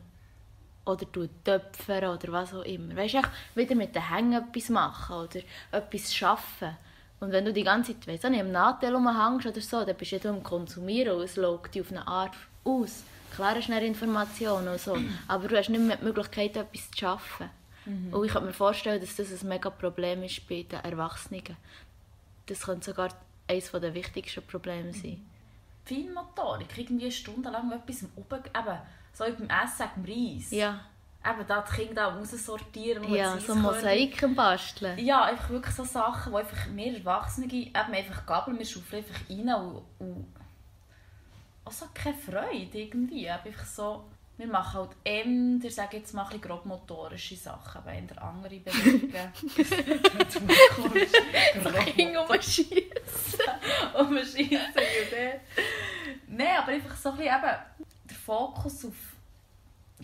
Oder tut töpfern oder was auch immer. Weißt du, wieder mit den Hängen etwas machen oder etwas schaffen. Und wenn du die ganze Zeit, weißt du, nicht am Nattel rumhängst oder so, dann bist du ja am Konsumieren und es schaut dich auf eine Art aus. Klar hast du eine Information und so, aber du hast nicht mehr die Möglichkeit, etwas zu schaffen. Und ich kann mir vorstellen, dass das ein mega Problem ist bei den Erwachsenen. Das könnte sogar eines der wichtigsten Probleme sein. Feinmotorik, irgendwie stundenlang etwas oben, eben, so wie beim Essen, beim Reis. Ja. Eben da die Kinder raussortieren und Ja, so Mosaiken basteln. Ja, einfach wirklich so Sachen, wo einfach wir Erwachsene eben einfach gabeln, wir schaufeln einfach rein und auch so keine Freude irgendwie. Einfach so, wir machen halt ich sage jetzt mal ein bisschen grobmotorische Sachen, aber eher andere Bewegungen. Und schiessen. Und wir schiessen ja dort. Nein, aber einfach so ein bisschen eben der Fokus auf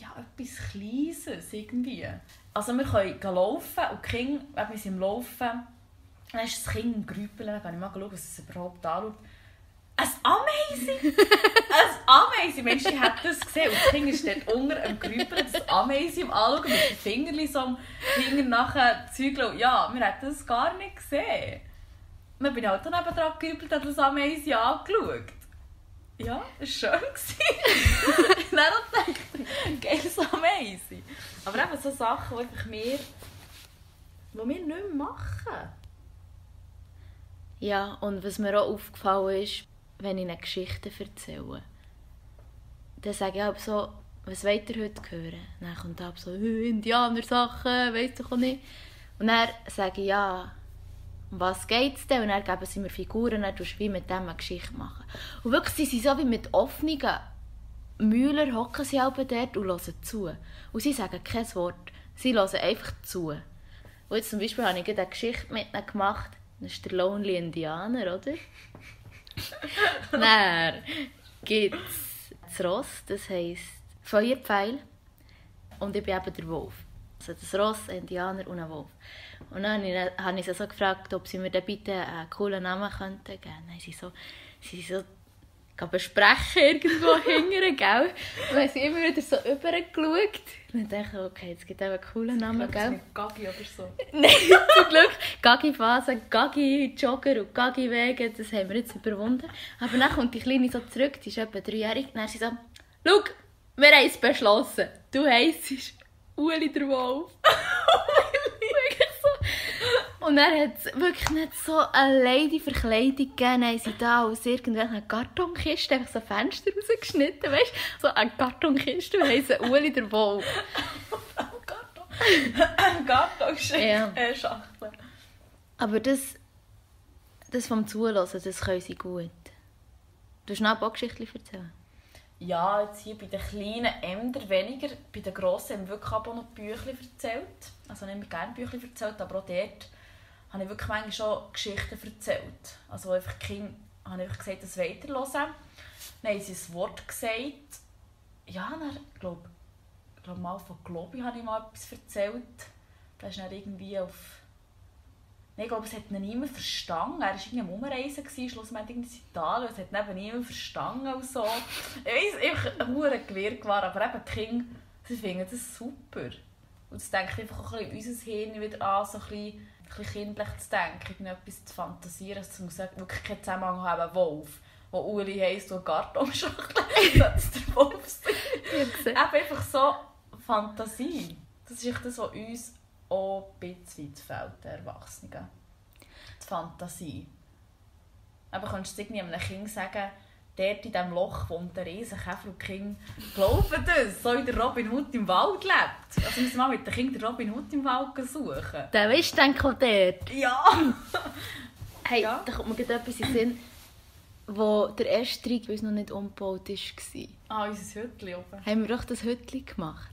etwas Kleines irgendwie. Also wir können laufen und die Kinder, wir sind im Laufen, dann ist das Kind im Grüppeln, dann kann ich mal schauen, was es überhaupt anschaut. Ein Ameisen! Ein Ameisen! Mensch, ich hätte das gesehen. Und das Kind ist dort unter am Grüppeln, das Ameisen im Anschauen, mit den Fingern so am Finger nachher zügeln. Ja, wir hätten das gar nicht gesehen. Dann bin ich halt neben dran gerüppelt und habe das Ameisen angeschaut. Ja, es war schön. Dann dachte ich, geiles Ameisen. Aber eben so Sachen, die wir nicht mehr machen. Ja, und was mir auch aufgefallen ist, wenn ich eine Geschichte erzähle, dann sage ich auch so, was wollt ihr heute hören? Dann kommt auch so, Indianer-Sachen, weiss ich auch nicht. Und dann sage ich, ja, um was geht es denn? Und dann geben sie mir Figuren und dann tust du wie mit dem eine Geschichte machen. Und wirklich, sie sind so wie mit offenen Mühler, hocken sie auch dort und hören zu. Und sie sagen kein Wort, sie hören einfach zu. Und jetzt zum Beispiel habe ich eine Geschichte mit ihnen gemacht. Das ist der Lonely Indianer, oder? Dann gibt es das Ross, das heisst Feuerpfeil. Und ich bin eben der Wolf. Also das Ross, ein Indianer und ein Wolf. Und dann habe ich sie so gefragt, ob sie mir dann bitte einen coolen Namen geben könnten. Dann sie so besprechen irgendwo hingern, gell? Und dann haben sie immer wieder so rübergeschaut. Und dann dachte ich, okay, jetzt gibt es einen coolen Namen, gell? Nicht Gagi oder so. Nein, zum Glück. Gagi-Phase, Gagi-Jogger und Gagi-Wege, das haben wir jetzt überwunden. Aber dann kommt die Kleine so zurück, die ist etwa 3-jährig. Dann ist sie so, schau, wir haben es beschlossen. Du heissest Uli der Wolf. Wirklich so. Und dann hat es wirklich nicht so eine Lady-Verkleidung gegeben. Dann haben sie da aus irgendwelchen Kartonkisten einfach so Fenster rausgeschnitten, weißt du? So eine Kartonkiste und heisst Uli der Wolf. Karton-Schachtel. Aber das vom Zuhören, das können sie gut. Du hast noch ein paar Geschichten erzählen? Ja, jetzt hier bei den Kleinen eher weniger. Bei den Grossen haben wir wirklich auch noch Bücher erzählt. Also nicht mehr gerne Bücher erzählt, aber auch dort habe ich wirklich manchmal schon Geschichten erzählt. Also einfach die Kinder habe ich einfach gesagt, das weiterhören. Dann haben sie ein Wort gesagt. Ja, dann, ich glaube mal von Globi habe ich mal etwas erzählt. Da ist dann irgendwie auf... Nein, ich glaube, es hat ihn niemand verstanden. Er war irgendwie am Umreisen, schlussendlich in Italien. Es hat ihn niemand verstanden und so. Ich weiss, ich war ein Gewirrwarr, aber eben die Kinder, sie finden das super. Und das denkt einfach auch ein bisschen unser Hirn wieder an, so ein bisschen kindlich zu denken, etwas zu fantasieren. Es muss wirklich keinen Zusammenhang haben, Wolf, wo Uli heisst und Kartonschachtel, das ist der Wolf sein. Eben einfach so Fantasie. Das ist das, was uns auch ein bisschen fehlt, den Erwachsenen. Die Fantasie. Aber kannst du irgendwie einem Kind sagen, dort in diesem Loch wohnt ein riesen Käfer und die Kinder glauben das, so wie der Robin Hood im Wald lebt. Also müssen wir mal mit den Kindern Robin Hood im Wald suchen. Der weisst, denke ich, dort. Ja! Hey, Ja. da kommt mir gerade etwas in den Sinn, wo der erste Streit, weil es noch nicht umgebaut war. Ah, unser Hütchen oben. Haben wir doch das Hütchen gemacht.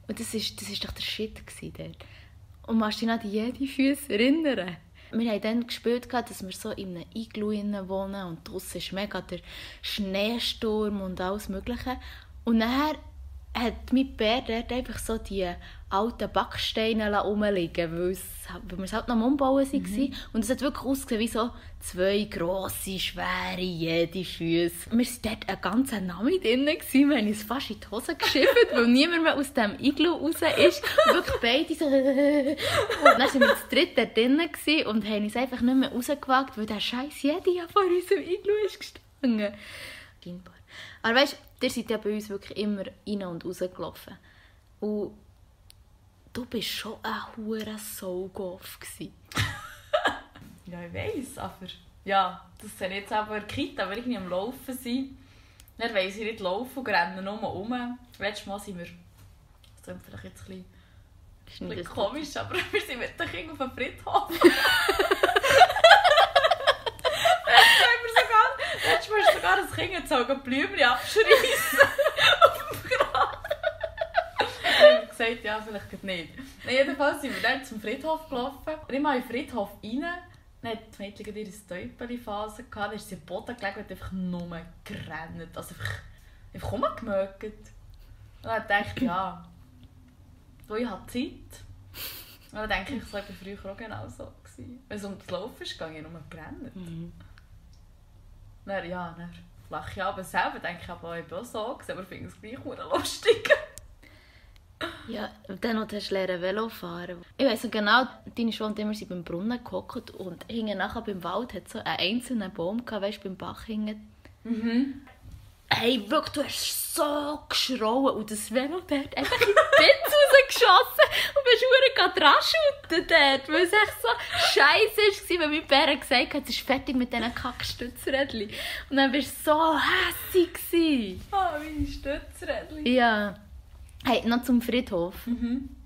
Und das ist doch der Shit dort. Und kannst du dich noch an die Jedi-Füße erinnern? Wir haben dann gespielt, dass wir so in einem Iglu wohnen und draussen ist mega der Schneesturm und alles Mögliche. Und nachher hat mein Bär dort einfach so die alten Backsteine rumliegen, weil wir es halt noch am Umbauen waren. Und es hat wirklich ausgesehen wie so 2 grosse, schwere Jedi-Füße. Wir waren dort einen ganzen Nachmittag drin, wir haben uns fast in die Hose geschifft, weil niemand mehr aus dem Iglu raus ist. Und wirklich beide so... Und dann waren wir zu dritt dort drin und haben uns einfach nicht mehr rausgewagt, weil der scheiß Jedi ja vor unserem Iglu ist gestanden. Aber weißt du, ihr seid ja bei uns wirklich immer rein und raus gelaufen. Und du warst schon ein hure Saugoff. Ja, ich weiss, aber... Ja, das sind jetzt aber Kita, wenn irgendwie am Laufen sind. Dann wollen sie nicht laufen und rennen nur um. Letztes Mal sind wir... Das klingt vielleicht jetzt ein bisschen komisch, aber wir sind mit den Kindern auf dem Friedhof. Letztes Mal ist sogar ein Kind gezogen, Blümchen abschreissen auf dem Grab. Ich habe gesagt, ja, vielleicht geht nicht. Jedenfalls sind wir dann zum Friedhof gelaufen. Und ich bin in den Friedhof rein. Dann hat die Mädchen ihre Stäubeli-Phase gehabt. Dann ist sie am Boden gelegen und hat einfach nur gerannt. Also einfach rumgemögt. Und dann denke ich, ja, ich habe Zeit. Und dann denke ich, es war früher auch genau so. Wenn es um das Laufen ging, ging ich nur brennen. Dann lache ich aber selber, denke ich, ich bin auch so, aber ich finde es gleich lustig. Ja, dann noch hast du lernen Velo fahren. Ich weiss noch genau, deine Schwester immer beim Brunnen gehockt und hinten nachher beim Wald hat so einen einzelnen Baum gehabt, weißt du, beim Bach hinten. Hey, wirklich, du hast so geschrauen und das Velo dort einfach in die Pizza rausgeschossen und bist verdammt dran schütten dort, weil es echt so scheisse war, weil mein Bär gesagt hat, es ist fertig mit diesen Kackstützrädchen. Und dann warst du so hässig. Meine Stützrädchen. Ja. Hey, noch zum Friedhof.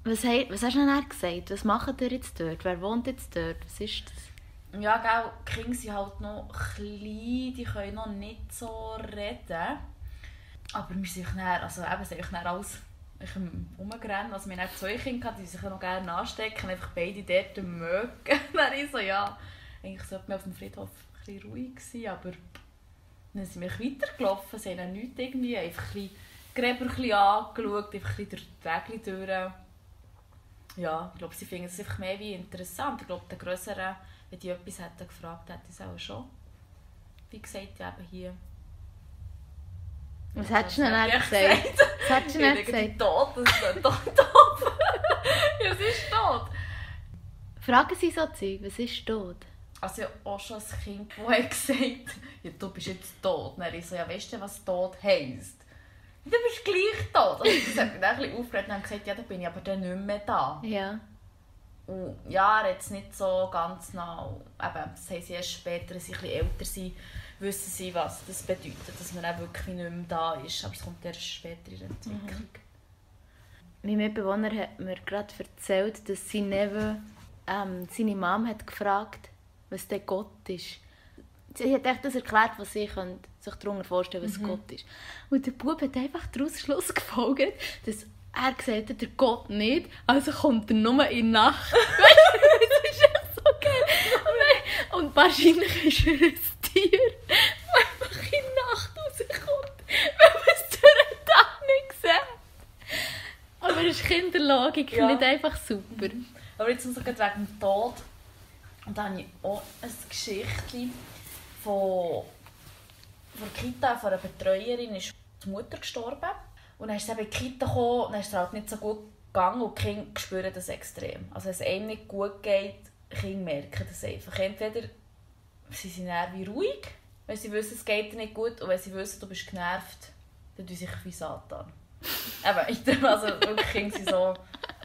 Was hast du denn dann gesagt? Was macht ihr jetzt dort? Wer wohnt jetzt dort? Was ist das? Ja, gell, die Kinder sind halt noch klein, die können noch nicht so reden. Aber wir sind dann, also eben, sind dann alles rumgerannt. Also wir hatten 2 Kinder, die sich noch gerne anstecken, einfach beide dort mögen. Dann ich so, ja, eigentlich sollte man auf dem Friedhof ein bisschen ruhig sein, aber dann sind wir weitergelaufen, sie haben nichts irgendwie, einfach ein bisschen Gräber angeschaut, einfach ein bisschen durch die Wege durch. Ja, ich glaube, sie finden es einfach mehr wie interessant. Ich glaube, der Grösseren, wenn die etwas hätten gefragt, hätte ich es auch schon. Wie gesagt, ja, eben hier. Was hättest du denn dann gesagt? Was hättest du denn gesagt? Tot, das ist doch tot. Ja, es ist tot. Fragen sie so Zeug, was ist tot? Also ich habe auch schon ein Kind, das gesagt hat, ja, du bist jetzt tot. Dann ich so, ja, weißt du, was tot heisst? Du bist gleich tot. Also das hat mich dann ein bisschen aufgeregt und dann gesagt, ja, dann bin ich aber dann nicht mehr da. Ja. Und ja, er hat es nicht so ganz genau, eben, das haben sie erst später, als sie ein bisschen älter sind, wissen sie, was das bedeutet, dass man auch wirklich nicht mehr da ist. Aber es kommt erst später in der Entwicklung. Mein Mitbewohner hat mir gerade erzählt, dass seine seine Mom hat gefragt, was der Gott ist. Sie hat echt das erklärt, was sie sich darunter vorstellen können, was Gott ist. Und der Bub hat einfach daraus Schluss gefolgt, dass er gesagt hat, der Gott nicht, also kommt er nur in der Nacht. Weißt du, das ist echt so geil. Und wahrscheinlich ist er ein Tier, das einfach in der Nacht rauskommt, weil man es durch den Tag nicht sieht. Aber es ist Kinderlogik, Ja. nicht einfach super. Aber jetzt noch wegen dem Tod. Und dann habe ich auch ein Geschichtchen von der Kita, von einer Betreuerin, ist die Mutter gestorben. Und dann ist sie eben in die Kita gekommen, und dann ist es halt nicht so gut gegangen und die Kinder spüren das extrem. Also wenn es einem nicht gut geht, die Kinder merken das einfach. Entweder sie sind eher wie ruhig, wenn sie wissen, es geht dir nicht gut, und wenn sie wissen, du bist genervt, dann tun sie sich wie Satan. Eben, also wirklich Kinder sind so,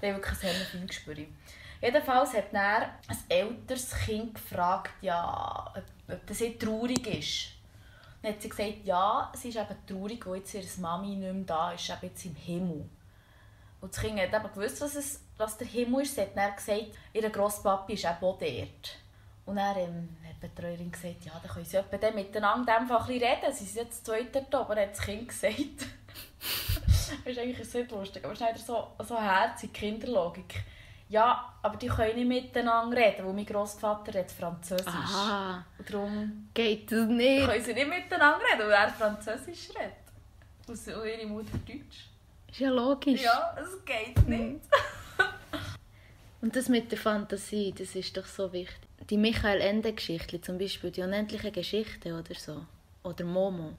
die haben wirklich ein Fingespür. Jedenfalls hat dann ein älteres Kind gefragt, ja, ob das nicht traurig ist. Dann hat sie gesagt, ja, sie ist eben traurig, weil jetzt ihre Mami nicht mehr da ist, eben jetzt im Himmel. Und das Kind hat eben gewusst, was der Himmel ist. Sie hat dann gesagt, ihr Grosspapi ist eben auch dort. Und dann hat die Betreuerin gesagt, ja, dann können sie etwa miteinander einfach ein bisschen reden. Sie sind jetzt zwei dort oben, hat das Kind gesagt. Das ist eigentlich sehr lustig, aber es ist leider so herzig, Kinderlogik. Ja, aber die können nicht miteinander reden, weil mein Grossvater redet Französisch. Aha. Und darum Geht das nicht? können sie nicht miteinander reden, weil er Französisch redet. Und ihre Mutter Deutsch. Ist ja logisch. Ja, es geht nicht. Und das mit der Fantasie, das ist doch so wichtig. Die Michael Ende-Geschichte, zum Beispiel die unendlichen Geschichten oder so, oder Momo,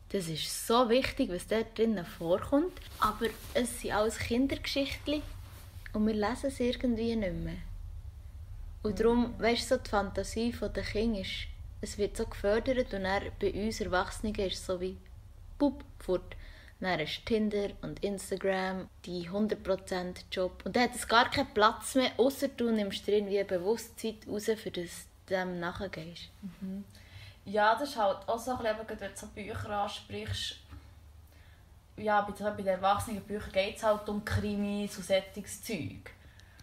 das ist so wichtig, was dort drinnen vorkommt. Aber es sind alles Kindergeschichten und wir lesen es irgendwie nicht mehr. Und darum, weißt du, so die Fantasie der Kinder ist, es wird so gefördert und dann bei uns Erwachsenen ist es so wie «Pup, fort». Dann ist Tinder und Instagram, die 100% Job. Und dann hat es gar keinen Platz mehr, außer du nimmst dir irgendwie bewusst Zeit raus, für das du dem nachgehst. Ja, das ist halt auch so ein bisschen, wenn du so Bücher ansprichst. Ja, bei den erwachsenen Büchern geht es halt um Krimis und solches Zeug.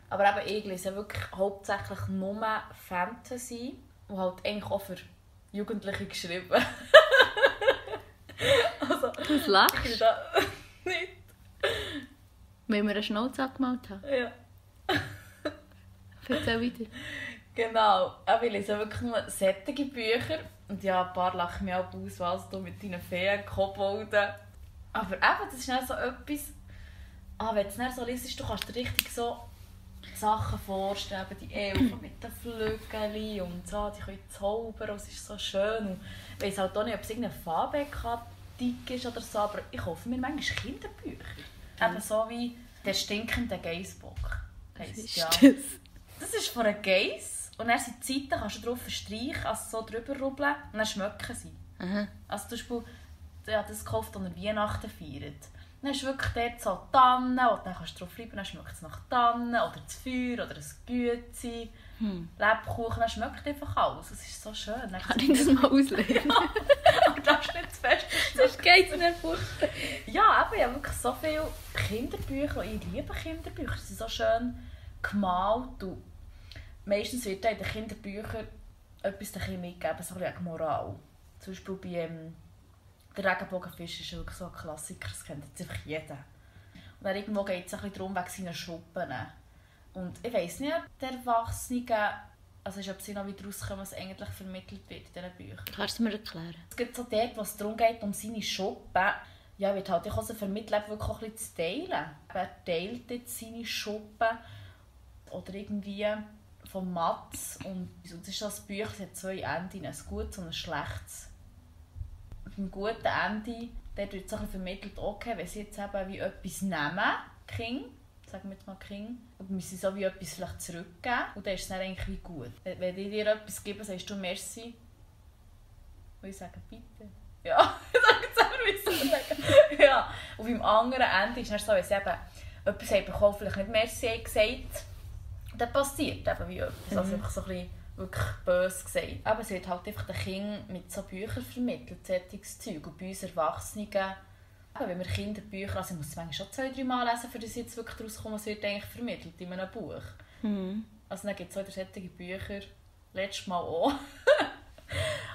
Aber eben, ich lese wirklich hauptsächlich nur Fantasy und halt eigentlich auch für Jugendliche geschrieben. Also, Du lachst, ich da nicht. weil wir einen Schnauz angemalt haben. Ja. Erzähl weiter. Genau, ich lese wirklich nur solche Bücher. Und ja, ein paar lachen mich auch aus, was du mit deinen Feen, Kobolden. Aber eben, das ist dann so etwas, wenn du es dann so liest, du kannst dir richtig so Sachen vorstellen, die Elfen mit den Flügeln und so, die können zaubern und es ist so schön. Und ich weiss halt auch nicht, ob es irgendeine Fabelkatik ist oder so, aber ich hoffe mir manchmal Kinderbücher. Eben so wie «Der stinkende Geissbock» heisst ja. Das ist von einem Geiss und dann sind die Seiten, kannst du drauf verstreichen, also so drüber rubbeln und dann schmecken sie. Aha. Also zum Beispiel, ja, das gekauft, als er Weihnachten feiert. Dann ist wirklich dort so Tannen, und dann kannst du drauf bleiben, dann schmeckt es nach Tannen, oder das Feuer, oder ein Güezi, Lebkuchen, dann schmeckt einfach alles. Das ist so schön. Dann Kann ich das mal auslegen? Ja, aber das ist nicht zu fest. Sonst geht es nicht fort. Ja, aber ich habe wirklich so viele Kinderbücher. Ich liebe Kinderbücher. Sie sind so schön gemalt. Und meistens wird in den Kinderbüchern etwas den Kindern mitgeben, so ein bisschen Moral. Zum Beispiel bei «Der Regenbogenfisch» ist wirklich so ein Klassiker, das kennt jetzt einfach jeder. Und dann irgendwo geht es ein bisschen darum, wegen seiner Schuppen. Und ich weiss nicht, ob die Erwachsenen, also ob sie noch wieder rauskommen, was eigentlich vermittelt wird in diesen Büchern. Kannst du mir erklären? Es gibt so dort, wo es darum geht, um seine Schuppen. Ja, wird halt auch so vermittelt, wirklich auch ein bisschen zu teilen. Er teilt jetzt seine Schuppen oder irgendwie von Mats. Und das ist das Buch, es hat 2 Enden, ein gutes und ein schlechtes. Beim guten Ende dort wird es ein vermittelt, okay, wenn sie jetzt eben wie etwas nehmen, King, sagen wir jetzt mal King, und müssen sie so wie etwas vielleicht zurückgeben und dann ist es dann eigentlich wie gut. Wenn die dir etwas geben, sagst du «Merci». Und ich sage «Bitte». Ja, ich sage jetzt selber, wie sagen. Ja. Und beim anderen Ende ist es so, wenn sie eben etwas haben bekommen, vielleicht nicht «Merci» haben gesagt, dann passiert eben wie etwas. Also einfach so ein bisschen wirklich böse gesagt. Aber es wird halt einfach den Kindern mit so Büchern vermittelt, solches Zeug. Und bei uns Erwachsenen, wenn wir Kinderbücher, also ich muss es manchmal schon 2-3 Mal lesen, für das jetzt wirklich rauskommt, was wird eigentlich vermittelt in einem Buch. Also dann gibt es auch solche Bücher, letztes Mal auch,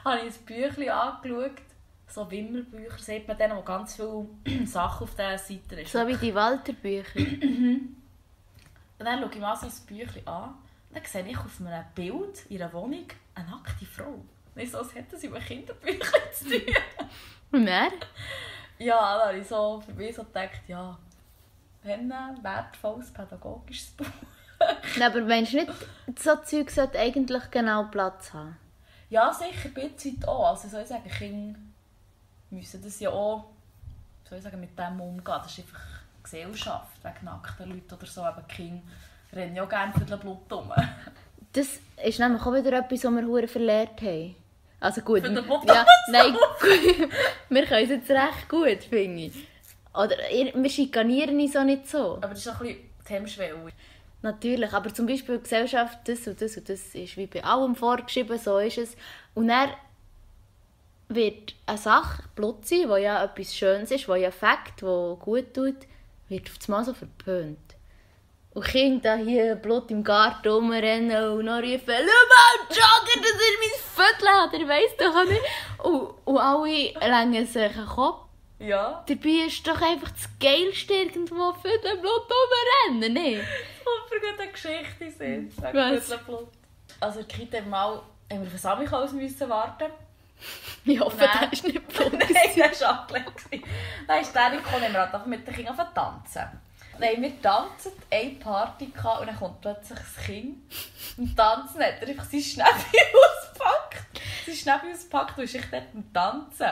habe ich ein Büchlein angeschaut, so Wimmelbücher, sieht man dann, wo ganz viele Sachen auf dieser Seite ist. So wie die Walter-Bücher. Und dann schaue ich mal so ein Büchlein an. Dann sehe ich auf einem Bild in einer Wohnung eine nackte Frau. Nicht so, als hätten sie mit Kinderbüchern zu tun. Und wer? Ja, da habe ich so für mich so gedacht, ja, ein wertvolles pädagogisches Buch. Aber meinst du nicht, so Zeug sollte eigentlich genau Platz haben? Ja, sicher, ein bisschen auch. Also soll ich sagen, Kinder müssen das ja auch, soll ich sagen, mit dem umgehen. Das ist einfach Gesellschaft, wegen nackten Leuten oder so. Aber die Kinder rennen ja auch gerne für das Blut rum. Das ist nämlich auch wieder etwas, was wir verdammt verlernt haben. Also gut. Für den Blut ja, nein, gut. Wir können es jetzt recht gut, finde ich. Oder wir schikanieren uns auch nicht so. Aber das ist auch ein bisschen die Hemmschwelle. Natürlich, aber zum Beispiel die Gesellschaft, das und das und das ist wie bei allem vorgeschrieben, so ist es. Und dann wird eine Sache, Blut sein, die ja etwas Schönes ist, die ja Fakt, die gut tut, wird auf einmal so verpönt. Und Kinder hier Blut im Garten rumrennen und noch rufen, «Schau mal, Jogger, das ist mein Viertel!» Oder weiss doch auch nicht. Und alle längen sich den Kopf. Ja. Dabei ist doch einfach das Geilste irgendwo für den Blut rumrennen, nicht? Super gute Geschichte sind. Was? Blut. Also die Kita mal, haben wir auf Samichlaus müssen warten. Ich hoffe, Nein. das ist nicht Blut. Nein, das war abgelehnt. Dann ist der gekommen, haben wir halt einfach mit den Kindern tanzen. Dann haben wir tanzen, eine Party gehabt, und dann kommt plötzlich das Kind. Und tanzen hat er einfach sein Schnäppi auspackt und ist echt dort am Tanzen.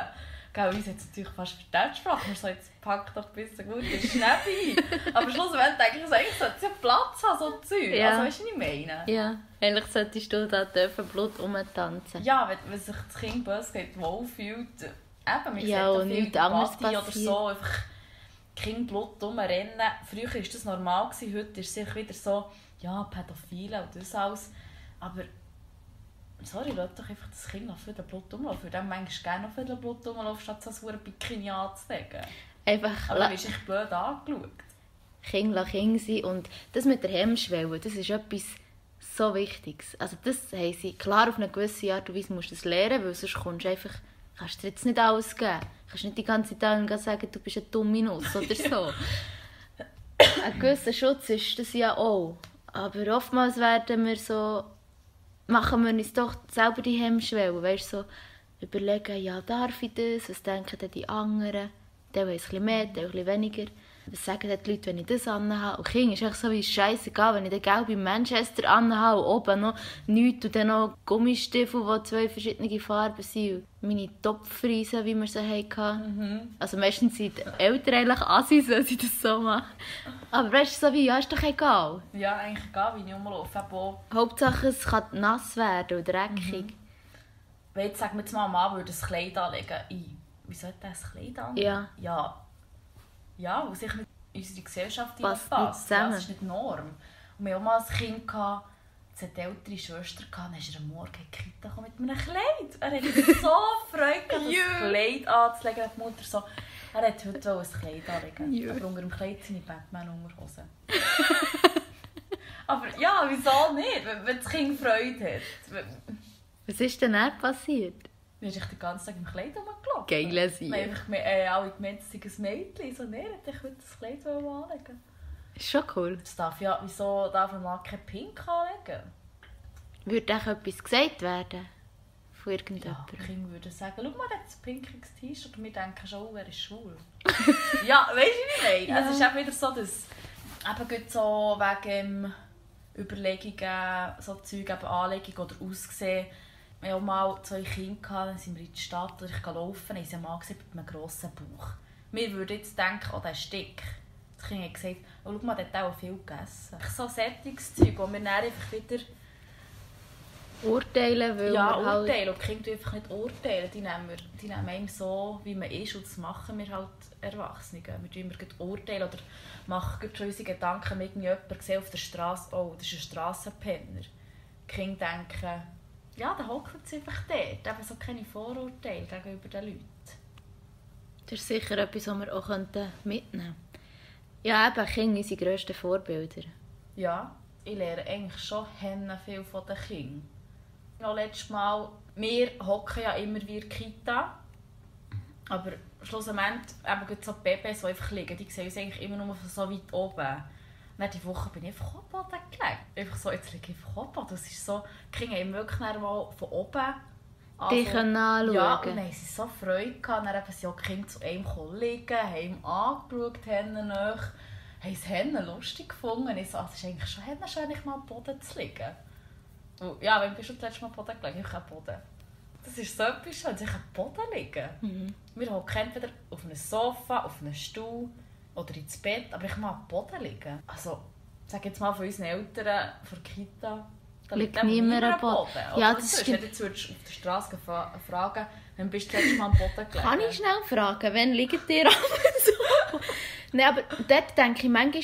Gell, uns hat es natürlich fast verstanden gesprochen. Wir so, jetzt packt doch ein bisschen gut den Schnäppi. Aber schlussendlich denke ich, eigentlich sollte es ja Platz haben, so Zeug. Ja. Also weißt du, was ich meine? Ja, eigentlich solltest du da dürfen Blut rumtanzen. Ja, wenn sich das Kind böse geht, wohlfühlt. Eben, man Ja, sieht und nichts anderes oder passiert. so, einfach Kind Blut rumrennen. Früher war das normal, heute ist es wieder so, ja, Pädophile und das alles. Aber sorry, lass doch einfach das Kind noch für den Blut rumlaufen. Für den manchmal gerne noch für den Blut rumlaufen, statt so ein Bikini anzulegen. Einfach Aber du bist echt blöd angeschaut. Kind sein. Und das mit der Hemmschwelle, das ist etwas so Wichtiges. Also das haben sie klar auf eine gewisse Art und Weise musst du das lernen, weil sonst kannst du dir jetzt nicht alles geben. Du kannst nicht die ganze Zeit sagen, du bist eine dumme Nuss oder so. Ein gewisser Schutz ist das ja auch. Aber oftmals machen wir uns doch selber die Hemmschwelle. Weißt, so überlegen, ja, darf ich das? Was denken denn die anderen? Der weiß ein bisschen mehr, der ein bisschen weniger. Was sagen die Leute, wenn ich das anhabe? Und King ist echt so wie scheissegal, wenn ich den gelben Manchester anhabe und oben noch nichts und dann noch Gummistiefel, die 2 verschiedene Farben sind. Und meine Topfriesen, wie wir sie hatten. Also meistens sind die Eltern eigentlich Assis, wenn sie das so machen. Aber weißt du, so wie, ja, ist doch egal. Ja, eigentlich egal, wie ich rumlaufe. Hauptsache, es kann nass werden und dreckig. Wenn jetzt, sagen wir jetzt mal, ein Mann würde ein Kleid anlegen. Wie sollte er ein Kleid anlegen? Ja. Ja, weil sich mit unserer Gesellschaft Passt passt. nicht Ja, zusammen. das ist nicht die Norm. Und wir hatten auch mal ein Kind, das hatte eine ältere Schwester, dann ist er am Morgen in die Kita gekommen mit einem Kleid. Er hatte so Freude, das Kleid anzulegen. Die Mutter so, er wollte heute ein Kleid anlegen. Aber unter dem Kleid seine Batman-Unterhosen. Aber ja, wieso nicht? Wenn das Kind Freude hat. Was ist denn dann passiert? Wir haben den ganzen Tag im Kleid rumgelaufen. Geile Sieg. Wir haben einfach alle gemeint, es sei ein Mädchen. So, nein, ich wollte das Kleid anlegen. Ist schon cool. Wieso darf ein Mann kein Pink anlegen? Würde auch etwas gesagt werden? Von Ja, irgendjemandem? die Kinder würden sagen, schau mal, er hat ein pinkiges T-Shirt und wir denken schon, er ist schwul. Ja, weißt du, wie ich meine? Es ist eben wieder so, dass eben gut so wegen Überlegungen, so Zeug, eben Anlegung oder Aussehen. Wir hatten auch mal 2 Kinder, dann sind wir in die Stadt und ich gehe laufen, und ich habe einen Mann gesehen mit einem grossen Bauch. Wir würden jetzt denken, oh, der ist dick. Das Kind hat gesagt, oh, schau mal, der hat auch viel gegessen. So Sättigungszeug, wo wir dann einfach wieder Urteilen, weil ja, wir halt... urteilen. Und die Kinder einfach nicht urteilen. Die nehmen einem so, wie man ist. Und das machen wir halt Erwachsene. Wir tun immer urteilen oder machen schon unsere Gedanken, wenn jemand sieht auf der Straße, oh, das ist ein Strassenpenner. Die Kinder denken, ja, der hockt jetzt einfach dort. Eben so keine Vorurteile gegenüber den Leuten. Das ist sicher etwas, was wir auch mitnehmen könnten. Ja, eben, Kinder sind unsere grössten Vorbilder. Ja, ich lerne eigentlich schon viel von den Kindern. Noch letztes Mal, wir hocken ja immer wie in der Kita, aber schlussendlich eben so die Babys, die einfach liegen, die sehen uns eigentlich immer nur von so weit oben. Dann diese Woche bin ich einfach am Boden gelegen. Einfach so, jetzt liege ich einfach am Boden. Das ist so, die Kinder haben wirklich mal von oben Die können anschauen. Ja, und dann haben sie so Freude gehabt. Dann sind auch die Kinder zu einem liegen, haben ihn angeschaut, haben es lustig gefunden. Ich so, es ist eigentlich schon schön, mal am Boden zu liegen. Und ja, wann bist du das letzte Mal am Boden gelegen? Ich am Boden. Das ist so etwas schön, sich am Boden liegen. Wir hocken entweder auf einem Sofa, auf einem Stuhl oder ins Bett, aber ich mag am Boden liegen. Also, sag jetzt mal von unseren Eltern, von der Kita, da liegt niemand am Boden. Ja, das ist, wenn du jetzt auf der Straße fragen, wann bist du das letzte Mal am Boden gelegen? Kann ich schnell fragen, wann liegt ihr am so? Nein, aber dort denke ich manchmal,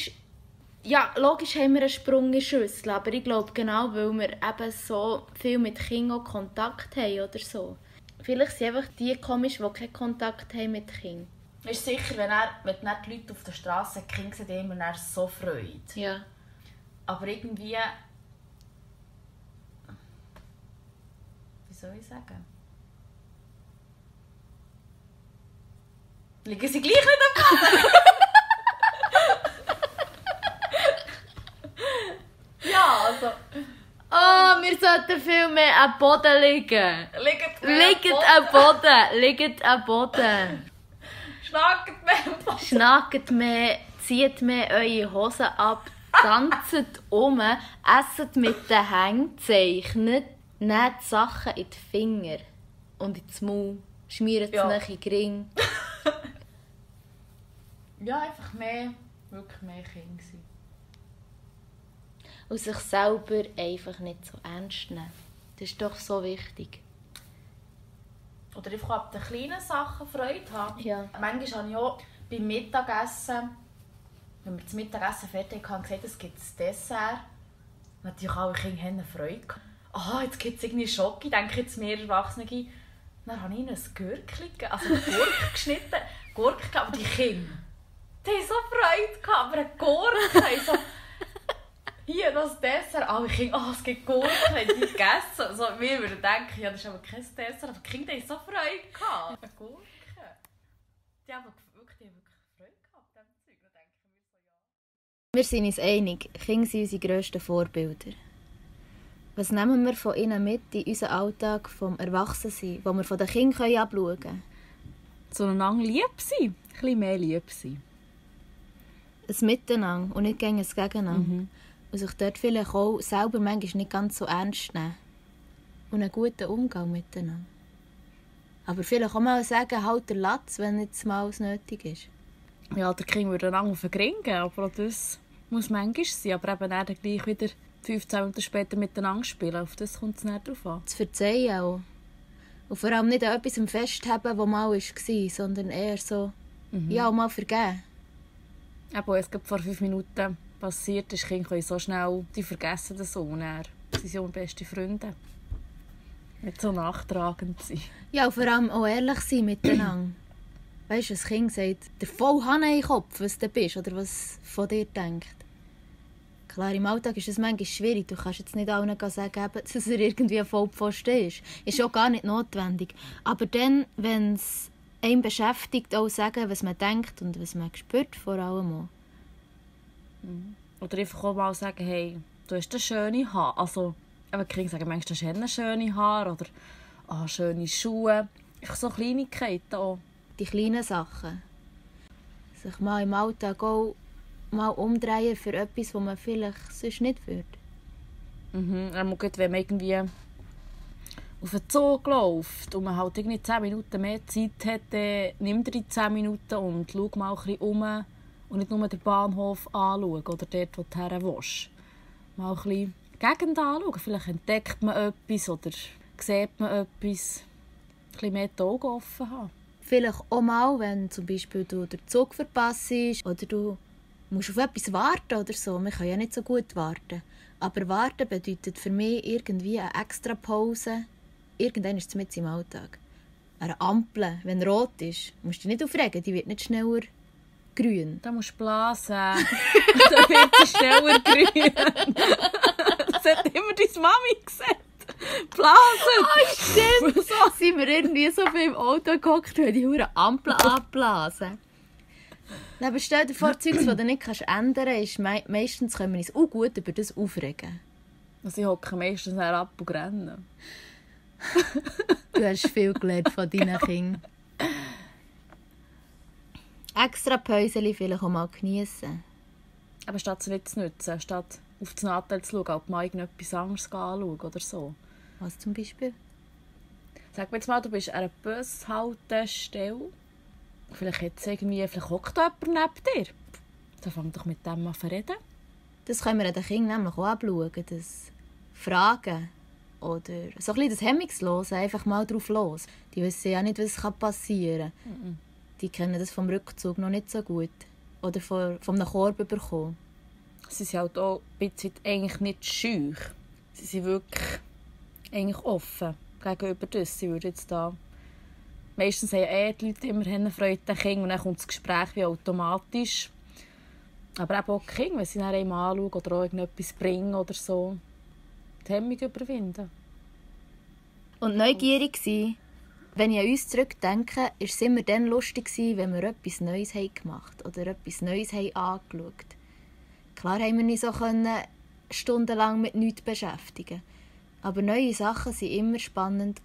ja, logisch haben wir einen Sprung in die Schüssel, aber ich glaube genau, weil wir eben so viel mit Kindern Kontakt haben oder so. Vielleicht sind einfach die komisch, die keinen Kontakt haben mit Kindern. Ist sicher, wenn die Leute auf der Straße die Kinder sehen, haben wir so Freude. Ja. Aber irgendwie... Wie soll ich sagen? Liegen sie gleich nicht am Boden? Ja, also... Oh, wir sollten viel mehr am Boden liegen. Liegt am Boden. Schnackt mehr am Boden. Schnackt mehr, zieht mehr eure Hosen ab, tanzt esset mit den Händen, zeichnet, nehmt Sachen in die Finger und ins Maul, schmiert es nach in den Ring. Ja, einfach wirklich mehr Kinder sein. Und sich selber einfach nicht so ernst nehmen. Das ist doch so wichtig. Oder einfach ab den kleinen Sachen Freude haben. Ja. Manchmal habe ich auch beim Mittagessen, wenn wir das Mittagessen fertig haben, gesagt, es gibt ein Dessert. Natürlich alle Kinder haben Freude gehabt. Aha, jetzt gibt es irgendwie Schoki, denke jetzt mehr Erwachsene. Dann habe ich ihnen ein Gürkchen, also eine Gurke geschnitten. Gurke, aber die Kinder, die haben so Freude gehabt, aber eine Gurke. So, hier, das Dessert. Alle Kinder, oh, es gibt Gurken, haben die gegessen. Also, wir würden denken, ja, das ist aber kein Dessert. Aber die Kinder haben so Freude gehabt. Eine Gurke. Die haben wirklich Freude gehabt an diesem Zeug. Dann denken wir so, ja. Wir sind uns einig, Kinder sind unsere grössten Vorbilder. Was nehmen wir von ihnen mit in unseren Alltag vom Erwachsensein, wo wir von den Kindern abschauen können? Zueinander lieb sein. Ein bisschen mehr lieb sein. ein Miteinander und nicht gegen ein Gegeneinander. Und sich dort vielleicht auch selber manchmal nicht ganz so ernst nehmen. Und einen guten Umgang miteinander. Aber vielleicht auch mal sagen, halt der Latz, wenn jetzt mal was nötig ist. Ja, der Kind würde einander vergringen, aber auch das muss manchmal sein. Aber eben dann gleich wieder 15 Minuten später miteinander spielen. Auf das kommt es nicht drauf an. Das Verzeihen auch. Und vor allem nicht an etwas festhalten, was mal war, sondern eher so, ja, auch mal vergeben. Eben, als es gerade vor 5 Minuten passiert ist, Kinder so schnell, die vergessen das so. Sie sind ja beste Freunde. Nicht so nachtragend sein. Ja, und vor allem auch ehrlich sein miteinander. Weißt du, ein Kind sagt, der voll Hanne in den Kopf, was du bist oder was von dir denkt. Klar, im Alltag ist es manchmal schwierig. Du kannst jetzt nicht allen sagen, dass er irgendwie ein Vollpfosten ist. Ist auch gar nicht notwendig. Aber dann, wenn es einen beschäftigt, auch sagen, was man denkt und was man spürt, vor allem auch. Oder einfach auch mal sagen, hey, du hast eine schöne Haare. Also, die Kinder sagen manchmal, du hast eine schöne Haare oder schöne Schuhe. Ich so Kleinigkeiten auch. Die kleinen Sachen. Sich mal im Alltag auch mal umdrehen für etwas, was man vielleicht sonst nicht würde. Wenn man irgendwie auf den Zug läuft und man halt irgendwie 10 Minuten mehr Zeit hat, dann nimm dir die 10 Minuten und schau mal ein bisschen um und nicht nur den Bahnhof anschauen oder dort, wo du hin willst. Mal ein bisschen die Gegend anschauen. Vielleicht entdeckt man etwas oder sieht man etwas. Ein bisschen mehr die Augen offen haben. Vielleicht auch mal, wenn zum Beispiel du den Zug verpasst oder du musst auf etwas warten oder so. Wir können ja nicht so gut warten. Aber warten bedeutet für mich irgendwie eine extra Pause. Irgendwann ist es mit im Alltag. Eine Ampel, wenn rot ist, musst du dich nicht aufregen, die wird nicht schneller grün. Da musst du blasen. Dann wird sie schneller grün. Das hat immer deine Mami gesagt. Blasen! Stimmt! So sind wir irgendwie so viel im Auto gehockt und die Hure Ampel abblasen. Aber stell dir vor, Zeugs, das du nicht ändern kannst, ist meistens können wir uns auch gut über das aufregen. Sie hocken meistens ab und rennen. Du hast viel gelernt von deinen Kindern. Extra Päuschen vielleicht auch mal geniessen. Aber statt sie nicht zu nutzen, statt auf das Nattel zu schauen, ob man irgendetwas anderes anschauen oder so. Was zum Beispiel? Sag mir jetzt mal, du bist an einer Bushaltestelle. Vielleicht hockt da jemand neben dir. Dann fang doch mit dem an zu reden. Das können wir den Kindern nämlich auch anschauen. Das Fragen oder so ein bisschen das Hemmungslosen, einfach mal drauf los. Die wissen ja nicht, was passieren kann. Die kennen das vom Rückzug noch nicht so gut. Oder von einem Korb bekommen. Sie sind halt auch ein bisschen eigentlich nicht scheu. Sie sind wirklich eigentlich offen gegenüber das. Sie würden jetzt da... Meistens haben die Leute immer Freude an Kindern und dann kommt das Gespräch wie automatisch. Aber eben auch die Kinder, wenn sie dann einmal anschauen oder auch irgendetwas bringen oder so, die Hemmung überwinden. Und neugierig sein. Wenn ich an uns zurückdenke, war es immer dann lustig, wenn wir etwas Neues gemacht haben oder etwas Neues angeschaut. Klar haben wir nicht so stundenlang mit nichts beschäftigen. Aber neue Sachen waren immer spannend.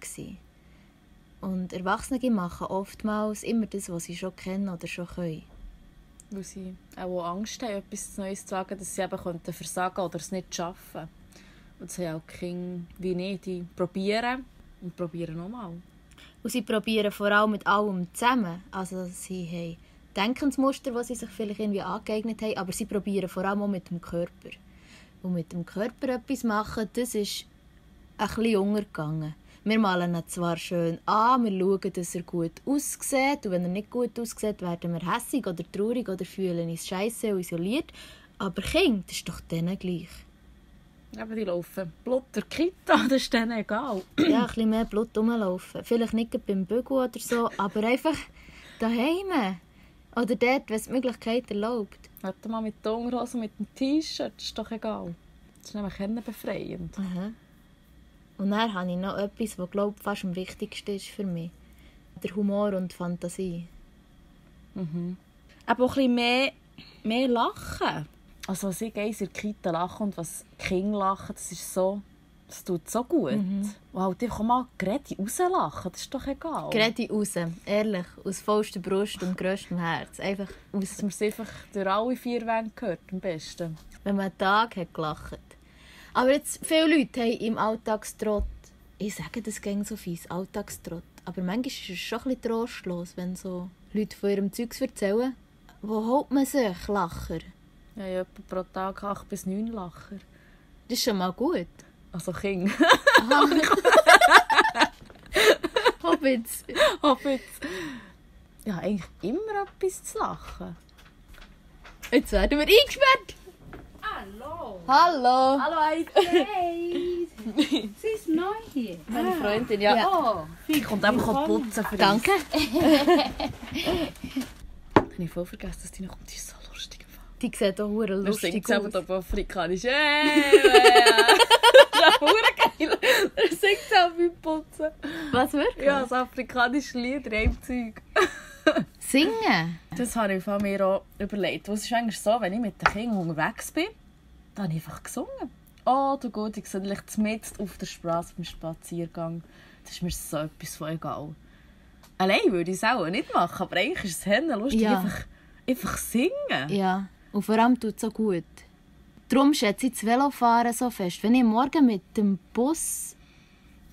Und Erwachsene machen oftmals immer das, was sie schon kennen oder schon können. Weil sie auch Angst haben, etwas Neues zu sagen, dass sie eben versagen oder es nicht schaffen. Und das haben auch die Kinder wie nicht. Die probieren und probieren nochmal. Und sie probieren vor allem mit allem zusammen. Also sie haben Denkensmuster, die sie sich vielleicht irgendwie angeeignet haben, aber sie probieren vor allem auch mit dem Körper. Und mit dem Körper etwas machen, das ist ein bisschen untergegangen. Wir malen ihn zwar schön an, wir schauen, dass er gut aussieht. Und wenn er nicht gut aussieht, werden wir hässig oder traurig oder fühlen uns scheisse und isoliert. Aber Kinder, das ist doch denen gleich. Aber die laufen Blut der Kita, das ist denen egal. Ja, ein bisschen mehr Blut rumlaufen. Vielleicht nicht beim Bügel oder so, aber einfach daheim. Oder dort, wenn es die Möglichkeit erlaubt. Warte mal mit der Unterhose, mit dem T-Shirt, das ist doch egal. Das ist nämlich befreiend. Aha. Und dann habe ich noch etwas, was, glaube ich, fast am wichtigsten ist für mich. Der Humor und die Fantasie. Aber auch ein bisschen mehr lachen. Also was ich in der Kita lache und was die Kinder lachen, das ist so Das tut so gut. Und halt einfach mal Greti rauslachen, das ist doch egal. Greti raus, ehrlich, aus vollster Brust und grösstem Herz. Einfach Dass aus, man es einfach durch alle 4 Wände gehört, am besten. wenn man einen Tag hat gelacht. Aber jetzt, viele Leute haben im Alltagstrott, ich sage das gegen so fies, Alltagstrott, aber manchmal ist es schon ein bisschen trostlos, wenn so Leute von ihrem Zeugs erzählen. Wo holt man sich, Lacher? Ja, ich habe etwa pro Tag 8 bis 9 Lacher. Das ist schon mal gut. Also Kinder. Hobbits. Hobbits. Ja, eigentlich immer etwas zu lachen. Jetzt werden wir eingesperrt. Hallo. Hallo. Hallo, Eid. Hey. Sie ist neu hier. Meine Freundin, ja. Ja. Oh, Die kommt einfach putzen für Danke. Habe ich voll vergessen, dass die noch kommt. Die ist so lustig. Die sieht auch hure Wir lustig singt selber aus. auf Afrikanisch. Hey, das ist auch geil. Er singt selber beim Putzen. Was wirklich? Ja, das afrikanische Lied, Reimzeug. Singen? Das habe ich von mir auch überlegt. Es ist eigentlich so, wenn ich mit den Kindern unterwegs bin, dann habe ich einfach gesungen. Oh, du gut, ich sehe mitten auf der Straße beim Spaziergang. Das ist mir so etwas von egal. Allein würde ich es auch nicht machen, aber eigentlich ist es lustig, Ja. einfach singen. Ja. Und vor allem tut es so gut. Darum schätze ich das Velofahren so fest. Wenn ich morgen mit dem Bus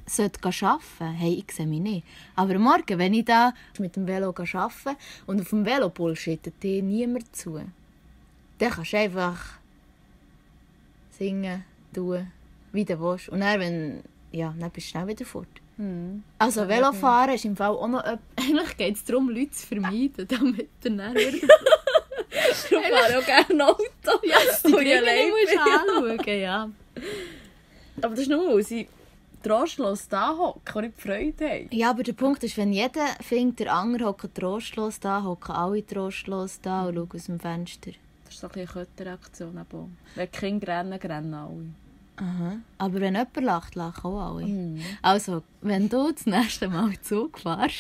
arbeiten sollte, hey, ich sehe mich nicht. Aber morgen, wenn ich da mit dem Velo arbeite und auf dem Velo bullshittet dir niemand zu, dann kannst du einfach singen, tun, wie du willst. Und dann, dann bist du schnell wieder fort. Also Velofahren ist im Fall auch noch eigentlich geht es darum, Leute zu vermeiden, damit du dann wieder... Ich fahre auch gerne Auto. Ja, dass du die ich Dinge allein nicht bin. anschauen, ja. Aber das ist nur, weil sie trostlos da hocken und nicht Freude haben. Ja, aber der Punkt ist, wenn jeder findet, der andere hockt trostlos da, hocken alle trostlos da und schauen aus dem Fenster. Das ist so ein bisschen eine Kettenreaktion. Wenn die Kinder rennen alle. Aha. Aber wenn jemand lacht, lachen auch alle. Also, wenn du das nächste Mal Zug fährst,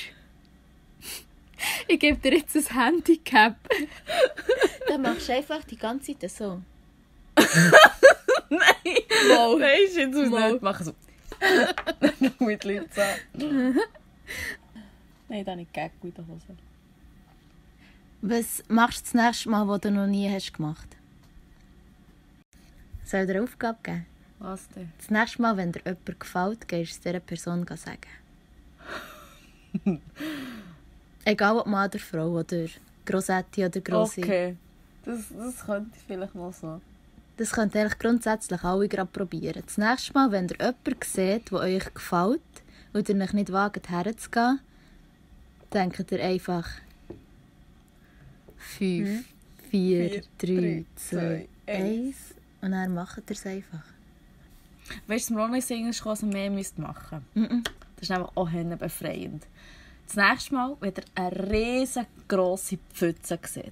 ich gebe dir jetzt ein Handicap, dann machst du einfach die ganze Zeit so. Nein! Wow. Weisst du, jetzt muss Wow. nicht machen so. Mit Leuten Nein, da habe ich Gag in der Hose. Was machst du das nächste Mal, was du noch nie hast gemacht? Soll ich dir eine Aufgabe geben? Was denn? Das nächste Mal, wenn dir jemand gefällt, gehst du es dieser Person sagen. Egal ob Mann oder Frau oder Grossetti oder Grossi. Okay. Das könnte ich vielleicht mal so. Das könnt ihr eigentlich grundsätzlich alle gerade probieren. Das nächste Mal, wenn ihr jemanden seht, der euch gefällt und ihr euch nicht wagt, herzugehen, denkt ihr einfach 5, 4, 3, 2, 1 und dann macht ihr es einfach. Weißt du, was mir auch noch in Singen ist, was ihr mehr müsst machen Mhm. Das ist einfach auch befreiend. Das nächste Mal, wenn ihr eine riesengroße Pfütze seht,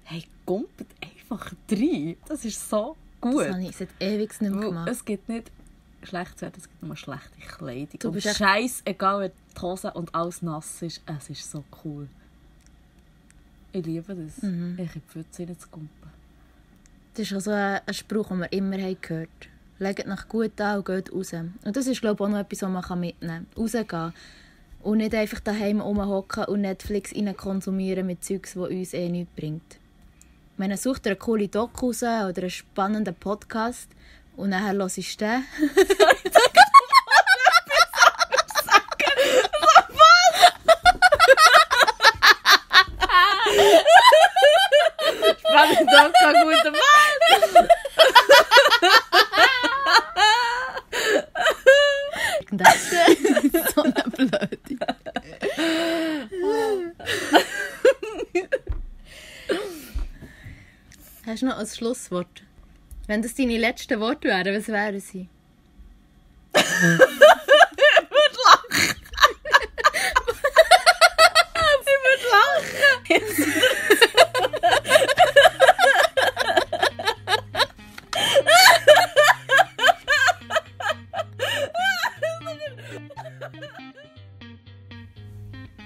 hey, kumpelt einfach rein. Das ist so gut. Das habe ich seit ewig nicht mehr Weil gemacht. es gibt nicht schlechtes Wetter, es gibt nur schlechte Kleidung. Du Und bist echt- scheißegal, wenn die Hose und alles nass ist, es ist so cool. Ich liebe das. Mhm. Ich in die Pfütze reinzukumpen. Das ist auch so ein Spruch, den wir immer gehört haben. Legt euch gut an und geht raus. Und das ist, glaube ich, auch noch etwas, was man mitnehmen kann. Rausgehen. Und nicht einfach daheim rumhocken und Netflix konsumieren mit Zeugs, das uns nichts bringt. Man sucht eine coole Doku raus oder einen spannenden Podcast und nachher hörst du den. Spannend, danke, guten Mann! Und das ist so eine Blöde. Hast du noch ein Schlusswort? Wenn das deine letzten Worte wären, was wären sie?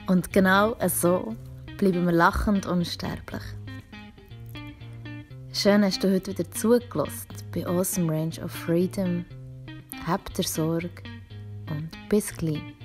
Und genau so bleiben wir lachend unsterblich. Schön hast du heute wieder zugelassen bei Awesome Range of Freedom. habt ihr Sorge und bis gleich.